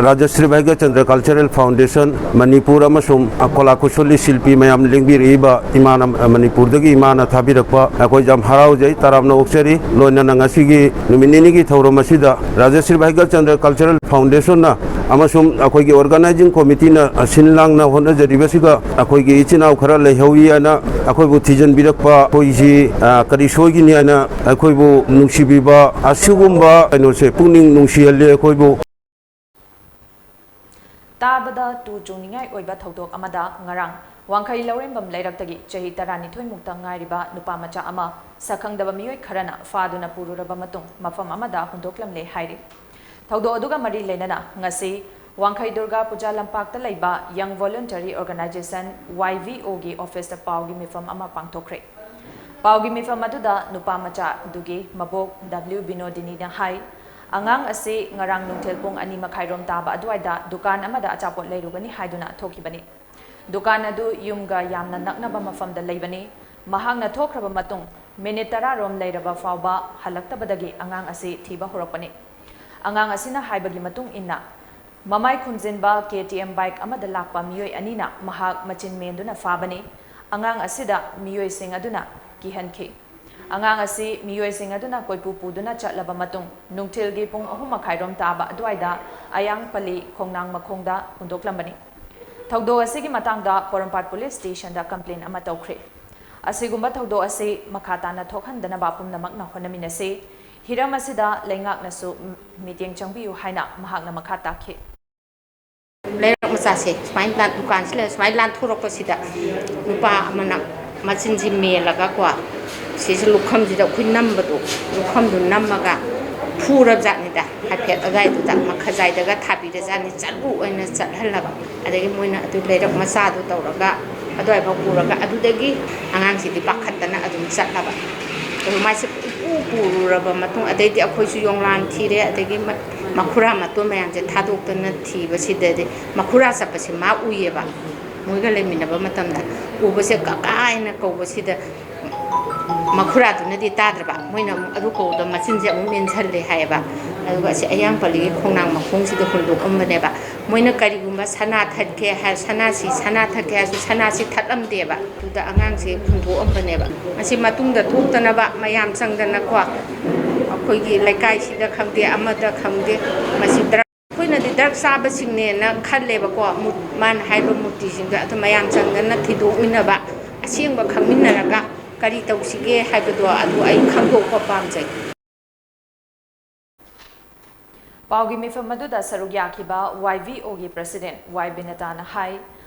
ꯔꯥꯖꯁ꯭ꯔꯤ ꯚꯥꯏꯒ꯭ꯌ ꯆꯟꯗ꯭ꯔ ꯀꯜꯆꯔꯦꯜ ꯐꯥꯎꯟꯗꯦꯁꯟ ꯃꯅꯤꯄꯨꯔ ꯑꯃꯁꯨꯡ ꯀꯂꯥ ꯀꯨꯁꯂꯤ ꯁꯤꯜꯄꯤ ꯃꯌꯥꯝ ꯂꯦꯡꯕꯤꯔꯛꯏꯕ ꯏꯃꯥꯅ, ꯃꯅꯤꯄꯨꯔꯗꯒꯤ ꯏꯃꯥꯅ ꯊꯥꯕꯤꯔꯛꯄ ꯑꯩꯈꯣꯏ ꯌꯥꯝ ꯍꯔꯥꯎꯖꯩ, ꯇꯔꯥꯝꯅ ꯑꯣꯛꯆꯔꯤ꯫ ꯂꯣꯏꯅꯅ ꯉꯁꯤꯒꯤ ꯅꯨꯃꯤꯠ ꯅꯤꯅꯤꯒꯤ ꯊꯧꯔꯝ ꯑꯁꯤꯗ ꯔꯥꯖꯁ꯭ꯔꯤ ꯚꯥꯏꯒ꯭ꯌ ꯆꯟꯗ꯭ꯔ ꯀꯜꯆꯔꯦꯜ ꯐꯥꯎꯟꯗꯦꯁꯟꯅ ꯑꯃꯁꯨꯡ ꯑꯩꯈꯣꯏꯒꯤ ꯑꯣꯔꯒꯅꯥꯏꯖꯤꯡ ꯀꯣꯃꯤꯇꯤꯅ ꯁꯤꯟ ꯂꯥꯡꯅ ꯍꯣꯠꯅꯖꯔꯤꯕꯁꯤꯒ ꯑꯩꯈꯣꯏꯒꯤ ꯏꯆꯤꯟ ꯏꯅꯥꯎ ꯈꯔ ꯂꯩꯍꯧꯏ ꯍꯥꯏꯅ ꯑꯩꯈꯣꯏꯕꯨ ꯊꯤꯖꯤꯟꯕꯤꯔꯛꯄ, ꯑꯩꯈꯣꯏꯁꯤ, ꯑ, ꯀꯔꯤ ꯁꯣꯏꯒꯅꯤ ꯍꯥꯏꯅ ꯑꯩꯈꯣꯏꯕꯨ ꯅꯨꯡꯁꯤꯕꯤꯕ ꯑꯁꯤꯒꯨꯝꯕ ꯀꯩꯅꯣꯁꯦ ꯄꯨꯛꯅꯤꯡ ꯅꯨꯡꯁꯤꯍꯜꯂꯤ ꯑꯩꯈꯣꯏꯕꯨ꯫ ꯇꯥꯕꯗ ꯇꯨ ꯆꯨꯡꯅꯤꯡꯉꯥꯏ ꯑꯣꯏꯕ ꯊꯧꯗꯣꯛ ꯑꯃꯗ ꯉꯔꯥꯡ ꯋꯥꯡꯈꯩ ꯂꯧꯔꯦꯝꯕꯝ ꯂꯩꯔꯛꯇꯒꯤ ꯆꯍꯤ ꯇꯔꯥꯅꯤꯊꯣꯏ ꯃꯨꯛꯇ ꯉꯥꯏꯔꯤꯕ ꯅꯨꯄꯥ ꯃꯆꯥ ꯑꯃ ꯁꯛꯈꯪꯗꯕ ꯃꯤꯑꯣꯏ ꯈꯔꯅ ꯐꯥꯗꯨꯅ ꯄꯨꯔꯨꯔꯕ ꯃꯇꯨꯡ ꯃꯐꯝ ꯑꯃꯗ ꯍꯨꯟꯗꯣꯛꯂꯝꯂꯦ ꯍꯥꯏꯔꯤ꯫ ꯊꯧꯗꯣꯛ ꯑꯗꯨꯒ ꯃꯔꯤ ꯂꯩꯅꯅ ꯉꯁꯤ ꯋꯥꯡꯈꯩ ꯗꯨꯔꯒꯥ ꯄꯨꯖꯥ ꯂꯝꯄꯥꯛꯇ ꯂꯩꯕ Young Voluntary Organization, Y V O, ꯒꯤ ꯑꯣꯐꯤꯁꯇ ꯄꯥꯎꯒꯤ ꯃꯤꯐꯝ ꯑꯃ ꯄꯥꯡꯊꯣꯛꯈ꯭ꯔꯦ꯫ ꯄꯥꯎꯒꯤ ꯃꯤꯐꯝ ꯑꯗꯨꯗ ꯅꯨꯄꯥ ꯃꯆꯥ ꯑꯗꯨꯒꯤ ꯃꯕꯣꯛ W ꯕꯤꯅꯣꯗꯤꯅꯤꯅ ꯍꯥꯏ, ꯑꯉꯥꯡ ꯑꯁꯤ ꯉꯔꯥꯡ ꯅꯨꯡꯊꯤꯜ ꯄꯨꯡ ꯑꯅꯤ ꯃꯈꯥꯏꯔꯣꯝ ꯇꯥꯕ ꯑꯗꯨꯋꯥꯏꯗ ꯗꯨꯀꯥꯟ ꯑꯃꯗ ꯑꯆꯥꯄꯣꯠ ꯂꯩꯔꯨꯒꯅꯤ ꯍꯥꯏꯗꯨꯅ ꯊꯣꯛꯈꯤꯕꯅꯤ꯫ ꯗꯨꯀꯥꯟ ꯑꯗꯨ ꯌꯨꯝꯒ ꯌꯥꯝꯅ ꯅꯛꯅꯕ ꯃꯐꯝꯗ ꯂꯩꯕꯅꯤ꯫ ꯃꯍꯥꯛꯅ ꯊꯣꯛꯈ꯭ꯔꯕ ꯃꯇꯨꯡ ꯃꯤꯅꯤꯠ ꯇꯔꯥ ꯔꯣꯝ ꯂꯩꯔꯕ ꯐꯥꯎꯕ ꯍꯜꯂꯛꯇꯕꯗꯒꯤ ꯑꯉꯥꯡ ꯑꯁꯤ ꯊꯤꯕ ꯍꯧꯔꯛꯄꯅꯤ꯫ ꯑꯉꯥꯡ ꯑꯁꯤꯅ ꯍꯥꯏꯕꯒꯤ ꯃꯇꯨꯡ ꯏꯟꯅ, ꯃꯃꯥꯏ ꯈꯨꯝꯖꯤꯟꯕ ꯀꯦ ꯇꯤ ꯑꯦꯝ ꯕꯥꯏꯛ ꯑꯃꯗ ꯂꯥꯛꯄ ꯃꯤꯑꯣꯏ ꯑꯅꯤꯅ ꯃꯍꯥꯛ ꯃꯆꯤꯟ ꯃꯦꯟꯗꯨꯅ ꯐꯥꯕꯅꯤ꯫ ꯑꯉꯥꯡ ꯑꯁꯤꯗ ꯃꯤꯑꯣꯏꯁꯤꯡ ꯑꯗꯨꯅ ꯀꯤꯍꯟꯈꯤ꯫ ꯑꯉꯥꯡ ꯑꯁꯤ ꯃꯤꯑꯣꯏꯁꯤꯡ ꯑꯗꯨꯅ ꯀꯣꯏꯄꯨ ꯄꯨꯗꯨꯅ ꯆꯠꯂꯕ ꯃꯇꯨꯡ, ꯅꯨꯡꯊꯤꯜꯒꯤ ꯄꯨꯡ ꯑꯍꯨꯝ ꯃꯈꯥꯏꯔꯣꯝ ꯇꯥꯕ ꯑꯗꯨꯋꯥꯏꯗ ꯑꯌꯥꯡꯄꯜꯂꯤ ꯈꯣꯡꯅꯥꯡ ꯃꯈꯣꯡꯗ ꯍꯨꯟꯗꯣꯛꯂꯝꯕꯅꯤ꯫ ꯊꯧꯗꯣꯛ ꯑꯁꯤꯒꯤ ꯃꯇꯥꯡꯗ ꯄꯣꯔꯣꯝꯄꯥꯠ ꯄꯨꯂꯤꯁ ꯁ꯭ꯇꯦꯁꯟꯗ ꯀꯝꯄ꯭ꯂꯦꯟ ꯑꯃ ꯇꯧꯈ꯭ꯔꯦ꯫ ꯑꯁꯤꯒꯨꯝꯕ ꯊꯧꯗꯣꯛ ꯑꯁꯤ ꯃꯈꯥ ꯇꯥꯅ ꯊꯣꯛꯍꯟꯗꯅꯕ ꯄꯨꯝꯅꯃꯛꯅ ꯍꯣꯠꯅꯃꯤꯟꯅꯁꯤ꯫ ꯍꯤꯔꯝ ꯑꯁꯤꯗ ꯂꯩꯉꯥꯛꯅꯁꯨ ꯃꯤꯠꯌꯦꯡ ꯆꯪꯕꯤꯌꯨ ꯍꯥꯏꯅ ꯃꯍꯥꯛꯅ ꯃꯈꯥ ꯇꯥꯈꯤ꯫ ꯂꯩꯔꯛ ꯃꯆꯥꯁꯦ ꯁꯨꯃꯥꯏꯅ ꯂꯥꯟ-, ꯗꯨꯀꯥꯟꯁꯤ ꯂꯩꯔ ꯁꯨꯃꯥꯏꯅ ꯂꯥꯟꯊꯣꯔꯛꯄꯁꯤꯗ ꯅꯨꯄꯥ ꯑꯃꯅ ꯃꯆꯤꯟꯁꯤ ꯃꯦꯜꯂꯒꯀꯣ, ꯁꯤꯁꯨ ꯂꯨꯈꯝꯁꯤꯗ ꯑꯩꯈꯣꯏ ꯅꯝꯕꯗꯣ, ꯂꯨꯈꯝꯗꯨ ꯅꯝꯃꯒ ꯐꯨꯔꯕ ꯖꯥꯠꯅꯤꯗ꯫ ꯍꯥꯏꯐꯦꯠ ꯑꯗꯨꯋꯥꯏꯗꯨꯗ ꯃꯈꯖꯥꯏꯗꯒ ꯊꯥꯕꯤꯔꯖꯥꯠꯅꯤ, ꯆꯠꯂꯨ ꯑꯣꯏꯅ ꯆꯠꯍꯜꯂꯕ꯫ ꯑꯗꯒꯤ ꯃꯣꯏꯅ ꯑꯗꯨ ꯂꯩꯔꯛ ꯃꯆꯥꯗꯨ ꯇꯧꯔꯒ ꯑꯗꯨꯋꯥꯏꯐꯥꯎ ꯄꯨꯔꯒ, ꯑꯗꯨꯗꯒꯤ ꯑꯉꯥꯡꯁꯤꯗꯤ ꯄꯥꯈꯠꯇꯅ ꯑꯗꯨꯝ ꯆꯠꯂꯕ꯫ ꯑꯗꯨ ꯃꯥꯏꯁꯦ ꯄꯨ ꯄꯨꯔꯨꯔꯕ ꯃꯇꯨꯡ, ꯑꯗꯩꯗꯤ ꯑꯩꯈꯣꯏꯁꯨ ꯌꯣꯡꯂꯥꯟ ꯊꯤꯔꯦ, ꯑꯗꯒꯤ ꯃ-, ꯃꯈꯨꯔꯥ ꯃꯇꯣꯟ ꯃꯌꯥꯝꯁꯦ ꯊꯥꯗꯣꯛꯇꯅ ꯊꯤꯕꯁꯤꯗꯗꯤ ꯃꯈꯨꯔꯥ ꯆꯠꯄꯁꯦ ꯃꯥ ꯎꯏꯌꯦꯕ꯫ ꯃꯣꯏꯒ ꯂꯩꯃꯤꯟꯅꯕ ꯃꯇꯝꯗ ꯎꯕꯁꯦ "ꯀꯀꯥ" ꯍꯥꯏꯅ ꯀꯧꯕꯁꯤꯗ ꯃꯈꯨꯔꯥꯗꯨꯅꯗꯤ ꯇꯥꯗ꯭ꯔꯕ, ꯃꯣꯏꯅ ꯑꯃꯨꯛ ꯑꯗꯨ ꯀꯧꯕꯗ ꯃꯆꯤꯟꯁꯦ ꯑꯃꯨꯛ ꯃꯦꯟꯁꯜꯂꯦ ꯍꯥꯏꯌꯦꯕ꯫ ꯑꯗꯨꯒ ꯑꯁꯤ ꯑꯌꯥꯡꯄꯜꯂꯤꯒꯤ ꯈꯣꯡꯅꯥꯡ ꯃꯈꯣꯡꯁꯤꯗ ꯍꯨꯟꯗꯣꯛꯑꯝꯕꯅꯦꯕ꯫ ꯃꯣꯏꯅ ꯀꯔꯤꯒꯨꯝꯕ ꯁꯅꯥ ꯊꯠꯀꯦ ꯍꯥꯏ, ꯁꯅꯥꯁꯤ, ꯁꯅꯥ ꯊꯠꯀꯦ ꯍꯥꯏꯔꯁꯨ ꯁꯅꯥꯁꯤ ꯊꯠꯂꯝꯗꯦꯕ꯫ ꯑꯗꯨꯗ ꯑꯉꯥꯡꯁꯦ ꯍꯨꯟꯗꯣꯛꯑꯝꯕꯅꯦꯕ꯫ ꯃꯁꯤ ꯃꯇꯨꯡꯗ ꯊꯣꯛꯇꯅꯕ ꯃꯌꯥꯝ ꯆꯪꯗꯅꯀꯣ, ꯑꯩꯈꯣꯏꯒꯤ ꯂꯩꯀꯥꯏꯁꯤꯗ ꯈꯪꯗꯦ, ꯑꯃꯗ ꯈꯪꯗꯦ, ꯃꯁꯤ ꯗ꯭ꯔꯒ, ꯑꯩꯈꯣꯏꯅꯗꯤ ꯗ꯭ꯔꯒ ꯆꯥꯕꯁꯤꯡꯅꯦꯅ ꯈꯜꯂꯦꯕꯀꯣ, ꯃꯨ-, ꯃꯥꯅ ꯍꯥꯏꯔꯤꯕ ꯃꯨꯔꯇꯤꯁꯤꯡꯗꯣ꯫ ꯑꯗꯨ ꯃꯌꯥꯝ ꯆꯪꯗꯅ ꯊꯤꯗꯣꯛꯃꯤꯟꯅꯕ, ꯑꯁꯦꯡꯕ ꯈꯪꯃꯤꯟꯅꯔꯒ ꯀꯔꯤ ꯇꯧꯁꯤꯒꯦ ꯍꯥꯏꯕꯗꯣ ꯑꯗꯨ ꯑꯩ ꯈꯪꯗꯣꯛꯄ ꯄꯥꯝꯖꯩ꯫ ꯄꯥꯎꯒꯤ ꯃꯤꯐꯝ ꯑꯗꯨꯗ ꯁꯔꯨꯛ ꯌꯥꯈꯤꯕ ꯋꯥꯏ ꯚꯤ ꯑꯣꯒꯤ ꯄ꯭ꯔꯁꯤꯗꯦꯟ ꯋꯥꯏ ꯕꯤꯅꯦꯇꯥꯅ ꯍꯥꯏ,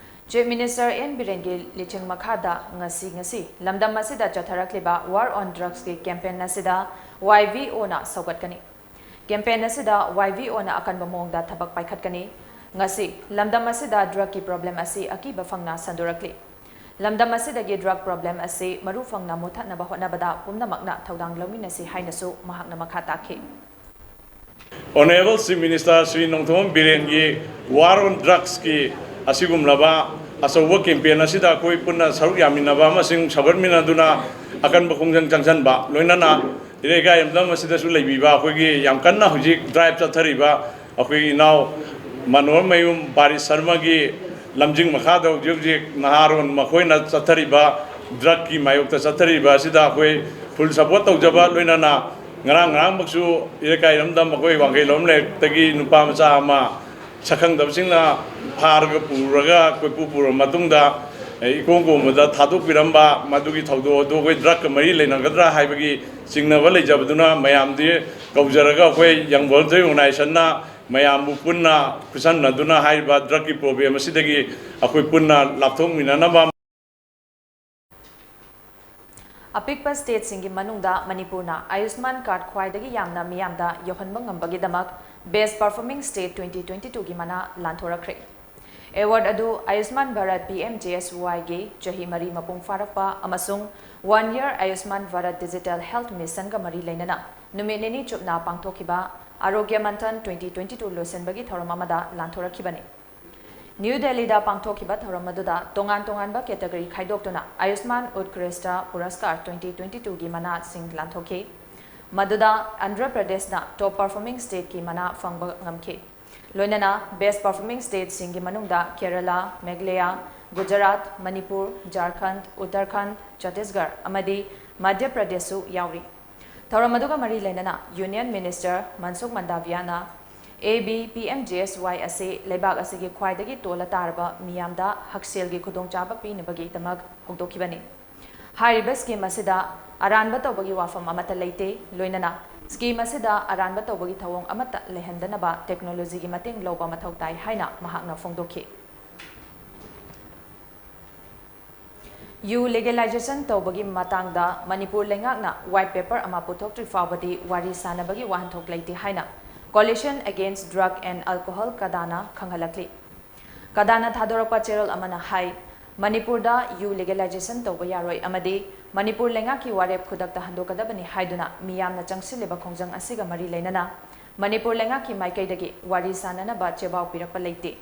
ꯆꯤꯐ ꯃꯤꯅꯤꯁꯇꯔ ꯑꯦꯟ ꯕꯤꯔꯦꯟꯒꯤ ꯂꯤꯆꯤꯡ ꯃꯈꯥꯗ ꯉꯁꯤ, ꯉꯁꯤ ꯂꯝꯗꯝ ꯑꯁꯤꯗ ꯆꯠꯊꯔꯛꯂꯤꯕ War on Drugsꯀꯤ ꯀꯦꯝꯄꯦꯟ ꯑꯁꯤꯗ ꯋꯥꯏ ꯚꯤ ꯑꯣꯅ ꯁꯧꯒꯠꯀꯅꯤ꯫ ꯀꯦꯝꯄꯦꯟ ꯑꯁꯤꯗ ꯋꯥꯏ ꯚꯤ ꯑꯣꯅ ꯑꯀꯟꯕ ꯃꯑꯣꯡꯗ ꯊꯕꯛ ꯄꯥꯏꯈꯠꯀꯅꯤ꯫ ꯉꯁꯤ ꯂꯝꯗꯝ ꯑꯁꯤꯗ ꯗ꯭ꯔꯒꯀꯤ ꯄ꯭ꯔꯣꯕ꯭ꯂꯦꯝ ꯑꯁꯤ ꯑꯀꯤꯕ ꯐꯪꯅ ꯁꯟꯗꯣꯔꯛꯂꯤ꯫ ꯂꯝꯗꯝ ꯑꯁꯤꯗꯒꯤ ꯗ꯭ꯔꯒ ꯄ꯭ꯔꯣꯕ꯭ꯂꯦꯝ ꯑꯁꯤ ꯃꯔꯨ ꯐꯪꯅ ꯃꯨꯠꯊꯠꯅꯕ ꯍꯣꯠꯅꯕꯗ ꯄꯨꯝꯅꯃꯛꯅ ꯊꯧꯗꯥꯡ ꯂꯧꯃꯤꯟꯅꯁꯤ ꯍꯥꯏꯅꯁꯨ ꯃꯍꯥꯛꯅ ꯃꯈꯥ ꯇꯥꯈꯤ꯫ Honourable Chief Minister Shri Nongthombam ꯕꯤꯔꯦꯟꯒꯤ War on Drugsꯀꯤ ꯑꯁꯤꯒꯨꯝꯂꯕ ꯑꯆꯧꯕ ꯀꯦꯝꯄꯦꯟ ꯑꯁꯤꯗ ꯑꯩꯈꯣꯏ ꯄꯨꯟꯅ ꯁꯔꯨꯛ ꯌꯥꯃꯤꯟꯅꯕ ꯑꯃꯁꯨꯡ ꯁꯧꯒꯠꯃꯤꯟꯅꯗꯨꯅ ꯑꯀꯟꯕ ꯈꯣꯡꯖꯪ ꯆꯪꯁꯤꯟꯕ, ꯂꯣꯏꯅꯅ ꯏꯔꯩꯀꯥꯏ ꯏꯔꯝꯗꯝ ꯑꯁꯤꯗꯁꯨ ꯂꯩꯕꯤꯕ ꯑꯩꯈꯣꯏꯒꯤ ꯌꯥꯝ ꯀꯟꯅ ꯍꯧꯖꯤꯛ ꯗ꯭ꯔꯥꯏꯚ ꯆꯠꯊꯔꯤꯕ ꯑꯩꯈꯣꯏꯒꯤ ꯏꯅꯥꯎ ꯃꯅꯣꯍꯔꯃꯌꯨꯝ ꯄꯥꯔꯤꯁ ꯁꯔꯃꯒꯤ ꯂꯝꯖꯤꯡ ꯃꯈꯥꯗ ꯍꯧꯖꯤꯛ ꯍꯧꯖꯤꯛ ꯅꯍꯥꯔꯣꯟ ꯃꯈꯣꯏꯅ ꯆꯠꯊꯔꯤꯕ, ꯗ꯭ꯔꯒꯀꯤ ꯃꯥꯌꯣꯛꯇ ꯆꯠꯊꯔꯤꯕ ꯑꯁꯤꯗ ꯑꯩꯈꯣꯏ ꯐꯨꯜ ꯁꯄꯣꯔꯠ ꯇꯧꯖꯕ, ꯂꯣꯏꯅꯅ ꯉꯔꯥꯡ ꯉꯔꯥꯡꯃꯛꯁꯨ ꯏꯔꯩꯀꯥꯏ ꯏꯔꯝꯗꯝ ꯑꯩꯈꯣꯏ ꯋꯥꯡꯈꯩ ꯂꯣꯝꯂꯦꯛꯇꯒꯤ ꯅꯨꯄꯥ ꯃꯆꯥ ꯑꯃ ꯁꯛꯈꯪꯗꯕꯁꯤꯡꯅ ꯐꯥꯔꯒ ꯄꯨꯔꯒ ꯀꯣꯏꯄꯨ ꯄꯨꯔꯕ ꯃꯇꯨꯡꯗ, ꯑꯦ, ꯏꯀꯣꯡ ꯀꯣꯡꯕꯗ ꯊꯥꯗꯣꯛꯄꯤꯔꯝꯕ, ꯃꯗꯨꯒꯤ ꯊꯧꯗꯣꯛ ꯑꯗꯨ ꯑꯩꯈꯣꯏ ꯗ꯭ꯔꯒꯀ ꯃꯔꯤ ꯂꯩꯅꯒꯗ꯭ꯔꯥ ꯍꯥꯏꯕꯒꯤ ꯆꯤꯡꯅꯕ ꯂꯩꯖꯕꯗꯨꯅ ꯃꯌꯥꯝꯗꯤ ꯀꯧꯖꯔꯒ ꯑꯩꯈꯣꯏ ꯌꯪ ꯚꯣꯂꯟꯇꯤꯌꯔ ꯑꯣꯔꯒꯅꯥꯏꯖꯦꯁꯟꯅ ꯃꯌꯥꯝꯕꯨ ꯄꯨꯟꯅ ꯈꯨꯠꯁꯝꯅꯗꯨꯅ ꯍꯥꯏꯔꯤꯕ ꯗ꯭ꯔꯒꯀꯤ ꯄ꯭ꯔꯣꯕ꯭ꯂꯦꯝ ꯑꯁꯤꯗꯒꯤ ꯑꯩꯈꯣꯏ ꯄꯨꯟꯅ ꯂꯥꯞꯊꯣꯛꯃꯤꯟꯅꯅꯕ꯫ ꯑꯄꯤꯛꯄ ꯁ꯭ꯇꯦꯠꯁꯤꯡꯒꯤ ꯃꯅꯨꯡꯗ ꯃꯅꯤꯄꯨꯔꯅ ꯑꯥꯌꯨꯁꯃꯥꯟ ꯀꯥꯔꯗ ꯈ꯭ꯋꯥꯏꯗꯒꯤ ꯌꯥꯝꯅ ꯃꯤꯌꯥꯝꯗ ꯌꯧꯍꯟꯕ ꯉꯝꯕꯒꯤꯗꯃꯛ Best Performing State twenty twenty twoꯒꯤ ꯃꯅꯥ ꯂꯥꯟꯊꯣꯔꯛꯈ꯭ꯔꯦ꯫ ꯑꯦꯋꯥꯔꯗ ꯑꯗꯨ Ayushman Bharat P M G S Yꯒꯤ ꯆꯍꯤ ꯃꯔꯤ ꯃꯄꯨꯡ ꯐꯥꯔꯛꯄ ꯑꯃꯁꯨꯡ One Year Ayushman Bharat Digital Health Missionꯒ ꯃꯔꯤ ꯂꯩꯅꯅ ꯅꯨꯃꯤꯠ ꯅꯤꯅꯤ ꯆꯨꯞꯅ ꯄꯥꯡꯊꯣꯛꯈꯤꯕ ꯑꯥꯔꯣꯒ꯭ꯌ ꯃꯟꯊꯟ twenty twenty two ꯂꯣꯏꯁꯤꯟꯕꯒꯤ ꯊꯧꯔꯝ ꯑꯃꯗ ꯂꯥꯟꯊꯣꯔꯛꯈꯤꯕꯅꯤ꯫ ꯅ꯭ꯌꯨ ꯗꯦꯜꯂꯤꯗ ꯄꯥꯡꯊꯣꯛꯈꯤꯕ ꯊꯧꯔꯝ ꯑꯗꯨꯗ ꯇꯣꯉꯥꯟ ꯇꯣꯉꯥꯟꯕ ꯀꯦꯇꯒꯔꯤ ꯈꯥꯏꯗꯣꯛꯇꯨꯅ ꯑꯥꯌꯨꯁꯃꯥꯟ ꯎꯠꯀ꯭ꯔꯤꯁꯇ ꯄꯨꯔꯁꯀꯥꯔ twenty twenty twoꯒꯤ ꯃꯅꯥꯁꯤꯡ ꯂꯥꯟꯊꯣꯛꯈꯤ꯫ ꯃꯗꯨꯗ ꯑꯟꯙ꯭ꯔ ꯄ꯭ꯔꯗꯦꯁꯅ ꯇꯣꯞ ꯄꯔꯐꯣꯔꯃꯤꯡ ꯁ꯭ꯇꯦꯠꯀꯤ ꯃꯅꯥ ꯐꯪꯕ ꯉꯝꯈꯤ꯫ ꯂꯣꯏꯅꯅ ꯕꯦꯁ ꯄꯔꯐꯣꯔꯃꯤꯡ ꯁ꯭ꯇꯦꯠꯁꯤꯡꯒꯤ ꯃꯅꯨꯡꯗ ꯀꯦꯔꯂꯥ, ꯃꯦꯘꯥꯂꯌꯥ, ꯒꯨꯖꯔꯥꯠ, ꯃꯅꯤꯄꯨꯔ, ꯖꯥꯔꯈꯟꯗ, ꯎꯠꯇꯔꯈꯟꯗ, ꯆꯇꯤꯁꯒꯔ ꯑꯃꯗꯤ ꯃꯙ꯭ꯌ ꯄ꯭ꯔꯗꯦꯁꯁꯨ ꯌꯥꯎꯔꯤ꯫ ꯊꯧꯔꯝ ꯑꯗꯨꯒ ꯃꯔꯤ ꯂꯩꯅꯅ ꯌꯨꯅꯤꯌꯟ ꯃꯤꯅꯤꯁꯇꯔ ꯃꯟꯁꯨꯈ ꯃꯟꯗꯥꯚꯤꯌꯥꯅ A B P M G S Y ꯑꯁꯤ ꯂꯩꯕꯥꯛ ꯑꯁꯤꯒꯤ ꯈ꯭ꯋꯥꯏꯗꯒꯤ ꯇꯣꯜꯂ ꯇꯥꯔꯕ ꯃꯤꯌꯥꯝꯗ ꯍꯛꯁꯦꯜꯒꯤ ꯈꯨꯗꯣꯡꯆꯥꯕ ꯄꯤꯅꯕꯒꯤꯗꯃꯛ ꯍꯧꯗꯣꯛꯈꯤꯕꯅꯤ꯫ ꯍꯥꯏꯔꯤꯕ ꯁ꯭ꯀꯤꯝ ꯑꯁꯤꯗ ꯑꯔꯥꯟꯕ ꯇꯧꯕꯒꯤ ꯋꯥꯐꯝ ꯑꯃꯠꯇ ꯂꯩꯇꯦ, ꯂꯣꯏꯅꯅ ꯁ꯭ꯀꯤꯝ ꯑꯁꯤꯗ ꯑꯔꯥꯟꯕ ꯇꯧꯕꯒꯤ ꯊꯧꯑꯣꯡ ꯑꯃꯠꯇ ꯂꯩꯍꯟꯗꯅꯕ ꯇꯦꯛꯅꯣꯂꯣꯖꯤꯒꯤ ꯃꯇꯦꯡ ꯂꯧꯕ ꯃꯊꯧ ꯇꯥꯏ ꯍꯥꯏꯅ ꯃꯍꯥꯛꯅ ꯐꯣꯡꯗꯣꯛꯈꯤ꯫ ꯌꯨ ꯂꯤꯒꯦꯂꯥꯏꯖꯦꯁꯟ ꯇꯧꯕꯒꯤ ꯃꯇꯥꯡꯗ ꯃꯅꯤꯄꯨꯔ ꯂꯩꯉꯥꯛꯅ ꯋꯥꯏꯠ ꯄꯦꯄꯔ ꯑꯃ ꯄꯨꯊꯣꯛꯇ꯭ꯔꯤ ꯐꯥꯎꯕꯗꯤ ꯋꯥꯔꯤ ꯁꯥꯅꯕꯒꯤ ꯋꯥꯍꯟꯊꯣꯛ ꯂꯩꯇꯦ ꯍꯥꯏꯅ Coalition Against Drug and Alcohol, ꯀꯗꯥꯅ ꯈꯪꯍꯜꯂꯛꯂꯤ꯫ ꯀꯗꯥꯅ ꯊꯥꯗꯣꯔꯛꯄ ꯆꯦꯔꯣꯜ ꯑꯃꯅ ꯍꯥꯏ, ꯃꯅꯤꯄꯨꯔꯗ ꯌꯨ ꯂꯤꯒꯦꯂꯥꯏꯖꯦꯁꯟ ꯇꯧꯕ ꯌꯥꯔꯣꯏ ꯑꯃꯗꯤ ꯃꯅꯤꯄꯨꯔ ꯂꯩꯉꯥꯛꯀꯤ ꯋꯥꯔꯦꯞ ꯈꯨꯗꯛꯇ ꯍꯟꯗꯣꯛꯀꯗꯕꯅꯤ ꯍꯥꯏꯗꯨꯅ ꯃꯤꯌꯥꯝꯅ ꯆꯪꯁꯤꯜꯂꯤꯕ ꯈꯣꯡꯖꯪ ꯑꯁꯤꯒ ꯃꯔꯤ ꯂꯩꯅꯅ ꯃꯅꯤꯄꯨꯔ ꯂꯩꯉꯥꯛꯀꯤ ꯃꯥꯏꯀꯩꯗꯒꯤ ꯋꯥꯔꯤ ꯁꯥꯅꯅꯕ ꯆꯦꯕꯥꯎ ꯄꯤꯔꯛꯄ ꯂꯩꯇꯦ꯫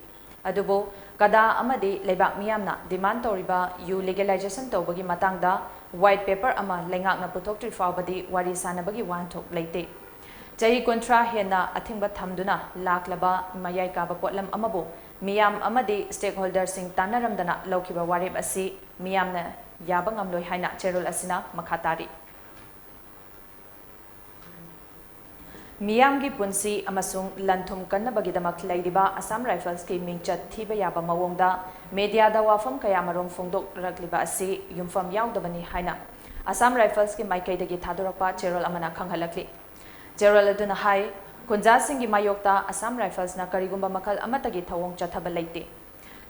ꯑꯗꯨꯕꯨ ꯀꯗꯥ ꯑꯃꯗꯤ ꯂꯩꯕꯥꯛ ꯃꯤꯌꯥꯝꯅ demand ꯇꯧꯔꯤꯕ ꯌꯨ legalization ꯇꯧꯕꯒꯤ ꯃꯇꯥꯡꯗ white paper ꯑꯃ ꯂꯩꯉꯥꯛꯅ ꯄꯨꯊꯣꯛꯇ꯭ꯔꯤ ꯐꯥꯎꯕꯗꯤ ꯋꯥꯔꯤ ꯁꯥꯅꯕꯒꯤ ꯋꯥꯍꯟꯊꯣꯛ ꯂꯩꯇꯦ꯫ ꯆꯍꯤ ꯀꯨꯟꯊ꯭ꯔꯥ ꯍꯦꯟꯅ ꯑꯊꯤꯡꯕ ꯊꯝꯗꯨꯅ ꯂꯥꯛꯂꯕ ꯃꯌꯥꯏ ꯀꯥꯕ ꯄꯣꯠꯂꯝ ꯑꯃꯕꯨ ꯃꯤꯌꯥꯝ ꯑꯃꯗꯤ stakeholderꯁꯤꯡ ꯇꯥꯟꯅꯔꯝꯗꯅ ꯂꯧꯈꯤꯕ ꯋꯥꯔꯦꯞ ꯑꯁꯤ ꯃꯤꯌꯥꯝꯅ ꯌꯥꯕ ꯉꯝꯂꯣꯏ ꯍꯥꯏꯅ ꯆꯦꯔꯣꯜ ꯑꯁꯤꯅ ꯃꯈꯥ ꯇꯥꯔꯤ꯫ ꯃꯤꯌꯥꯝꯒꯤ ꯄꯨꯟꯁꯤ ꯑꯃꯁꯨꯡ ꯂꯟ-ꯊꯨꯝ ꯀꯟꯅꯕꯒꯤꯗꯃꯛ ꯂꯩꯔꯤꯕ Assam Riflesꯀꯤ ꯃꯤꯡꯆꯠ ꯊꯤꯕ ꯌꯥꯕ ꯃꯑꯣꯡꯗ mediaꯗ ꯋꯥꯐꯝ ꯀꯌꯥꯃꯔꯨꯝ ꯐꯣꯡꯗꯣꯛꯂꯛꯂꯤꯕ ꯑꯁꯤ ꯌꯨꯝꯐꯝ ꯌꯥꯎꯗꯕꯅꯤ ꯍꯥꯏꯅ Assam Riflesꯀꯤ ꯃꯥꯏꯀꯩꯗꯒꯤ ꯊꯥꯗꯣꯔꯛꯄ ꯆꯦꯔꯣꯜ ꯑꯃꯅ ꯈꯪꯍꯜꯂꯛꯂꯤ꯫ ꯆꯦꯔꯣꯜ ꯑꯗꯨꯅ ꯍꯥꯏ, ꯈꯨꯟꯖꯥꯁꯤꯡꯒꯤ ꯃꯥꯌꯣꯛꯇ Assam Riflesꯅ ꯀꯔꯤꯒꯨꯝꯕ ꯃꯈꯜ ꯑꯃꯠꯇꯒꯤ ꯊꯧꯑꯣꯡ ꯆꯠꯊꯕ ꯂꯩꯇꯦ꯫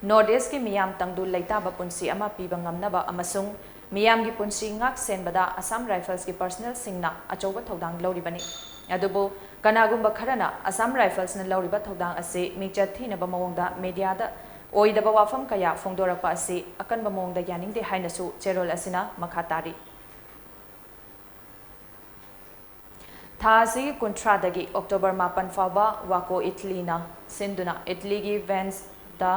North Eastꯀꯤ ꯃꯤꯌꯥꯝ ꯇꯪꯗꯨ ꯂꯩꯇꯥꯕ ꯄꯨꯟꯁꯤ ꯑꯃ ꯄꯤꯕ ꯉꯝꯅꯕ ꯑꯃꯁꯨꯡ ꯃꯤꯌꯥꯝꯒꯤ ꯄꯨꯟꯁꯤ ꯉꯥꯛ ꯁꯦꯟꯕꯗ Assam Riflesꯀꯤ personnelꯁꯤꯡꯅ ꯑꯆꯧꯕ ꯊꯧꯗꯥꯡ ꯂꯧꯔꯤꯕꯅꯤ꯫ ꯑꯗꯨꯕꯨ ꯀꯅꯥꯒꯨꯝꯕ ꯈꯔꯅ Assam Riflesꯅ ꯂꯧꯔꯤꯕ ꯊꯧꯗꯥꯡ ꯑꯁꯤ ꯃꯤꯡꯆꯠ ꯊꯤꯅꯕ ꯃꯑꯣꯡꯗ mediaꯗ ꯑꯣꯏꯗꯕ ꯋꯥꯐꯝ ꯀꯌꯥ ꯐꯣꯡꯗꯣꯔꯛꯄ ꯑꯁꯤ ꯑꯀꯟꯕ ꯃꯑꯣꯡꯗ ꯌꯥꯅꯤꯡꯗꯦ ꯍꯥꯏꯅꯁꯨ ꯆꯦꯔꯣꯜ ꯑꯁꯤꯅ ꯃꯈꯥ ꯇꯥꯔꯤ꯫ ꯊꯥ ꯑꯁꯤꯒꯤ ꯀꯨꯟꯊ꯭ꯔꯥꯗꯒꯤ October ꯃꯥꯄꯟ ꯐꯥꯎꯕ ꯋꯥꯀꯣ ꯏꯠꯂꯤꯅ ꯁꯤꯟꯗꯨꯅ ꯏꯠꯂꯤꯒꯤ ꯚꯦꯟꯁꯇ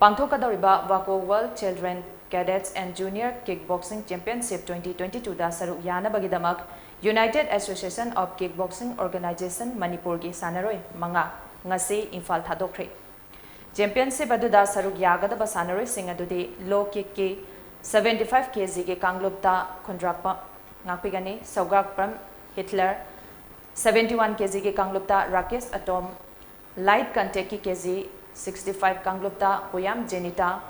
ꯄꯥꯡꯊꯣꯛꯀꯗꯧꯔꯤꯕ ꯋꯥꯀꯣ World Children Cadets and Junior Kickboxing Championship twenty twenty twoꯗ ꯁꯔꯨꯛ ꯌꯥꯅꯕꯒꯤꯗꯃꯛ United Association of Kickboxing Organisation ꯃꯅꯤꯄꯨꯔꯒꯤ ꯁꯥꯟꯅꯔꯣꯏ ꯃꯉꯥ ꯉꯁꯤ ꯏꯝꯐꯥꯜ ꯊꯥꯗꯣꯛꯈ꯭ꯔꯦ꯫ Championship ꯑꯗꯨꯗ ꯁꯔꯨꯛ ꯌꯥꯒꯗꯕ ꯁꯥꯟꯅꯔꯣꯏꯁꯤꯡ ꯑꯗꯨꯗꯤ low kickꯀꯤ seventy five kgꯒꯤ ꯀꯥꯡꯂꯨꯞꯇ ꯈꯨꯟꯗ꯭ꯔꯥꯛꯄꯝ ꯉꯥꯛꯄꯤꯒꯅꯤ, ꯁꯧꯒ꯭ꯔꯥꯛꯄꯝ ꯍꯤꯠꯂꯔ, seventy one kgꯒꯤ ꯀꯥꯡꯂꯨꯞꯇ ꯔꯥꯀꯦꯁ ꯑꯇꯣꯝ, light contactꯀꯤ kg sixty five ꯀꯥꯡꯂꯨꯞꯇ ꯄꯨꯌꯥꯝ ꯖꯦꯅꯤꯇꯥ,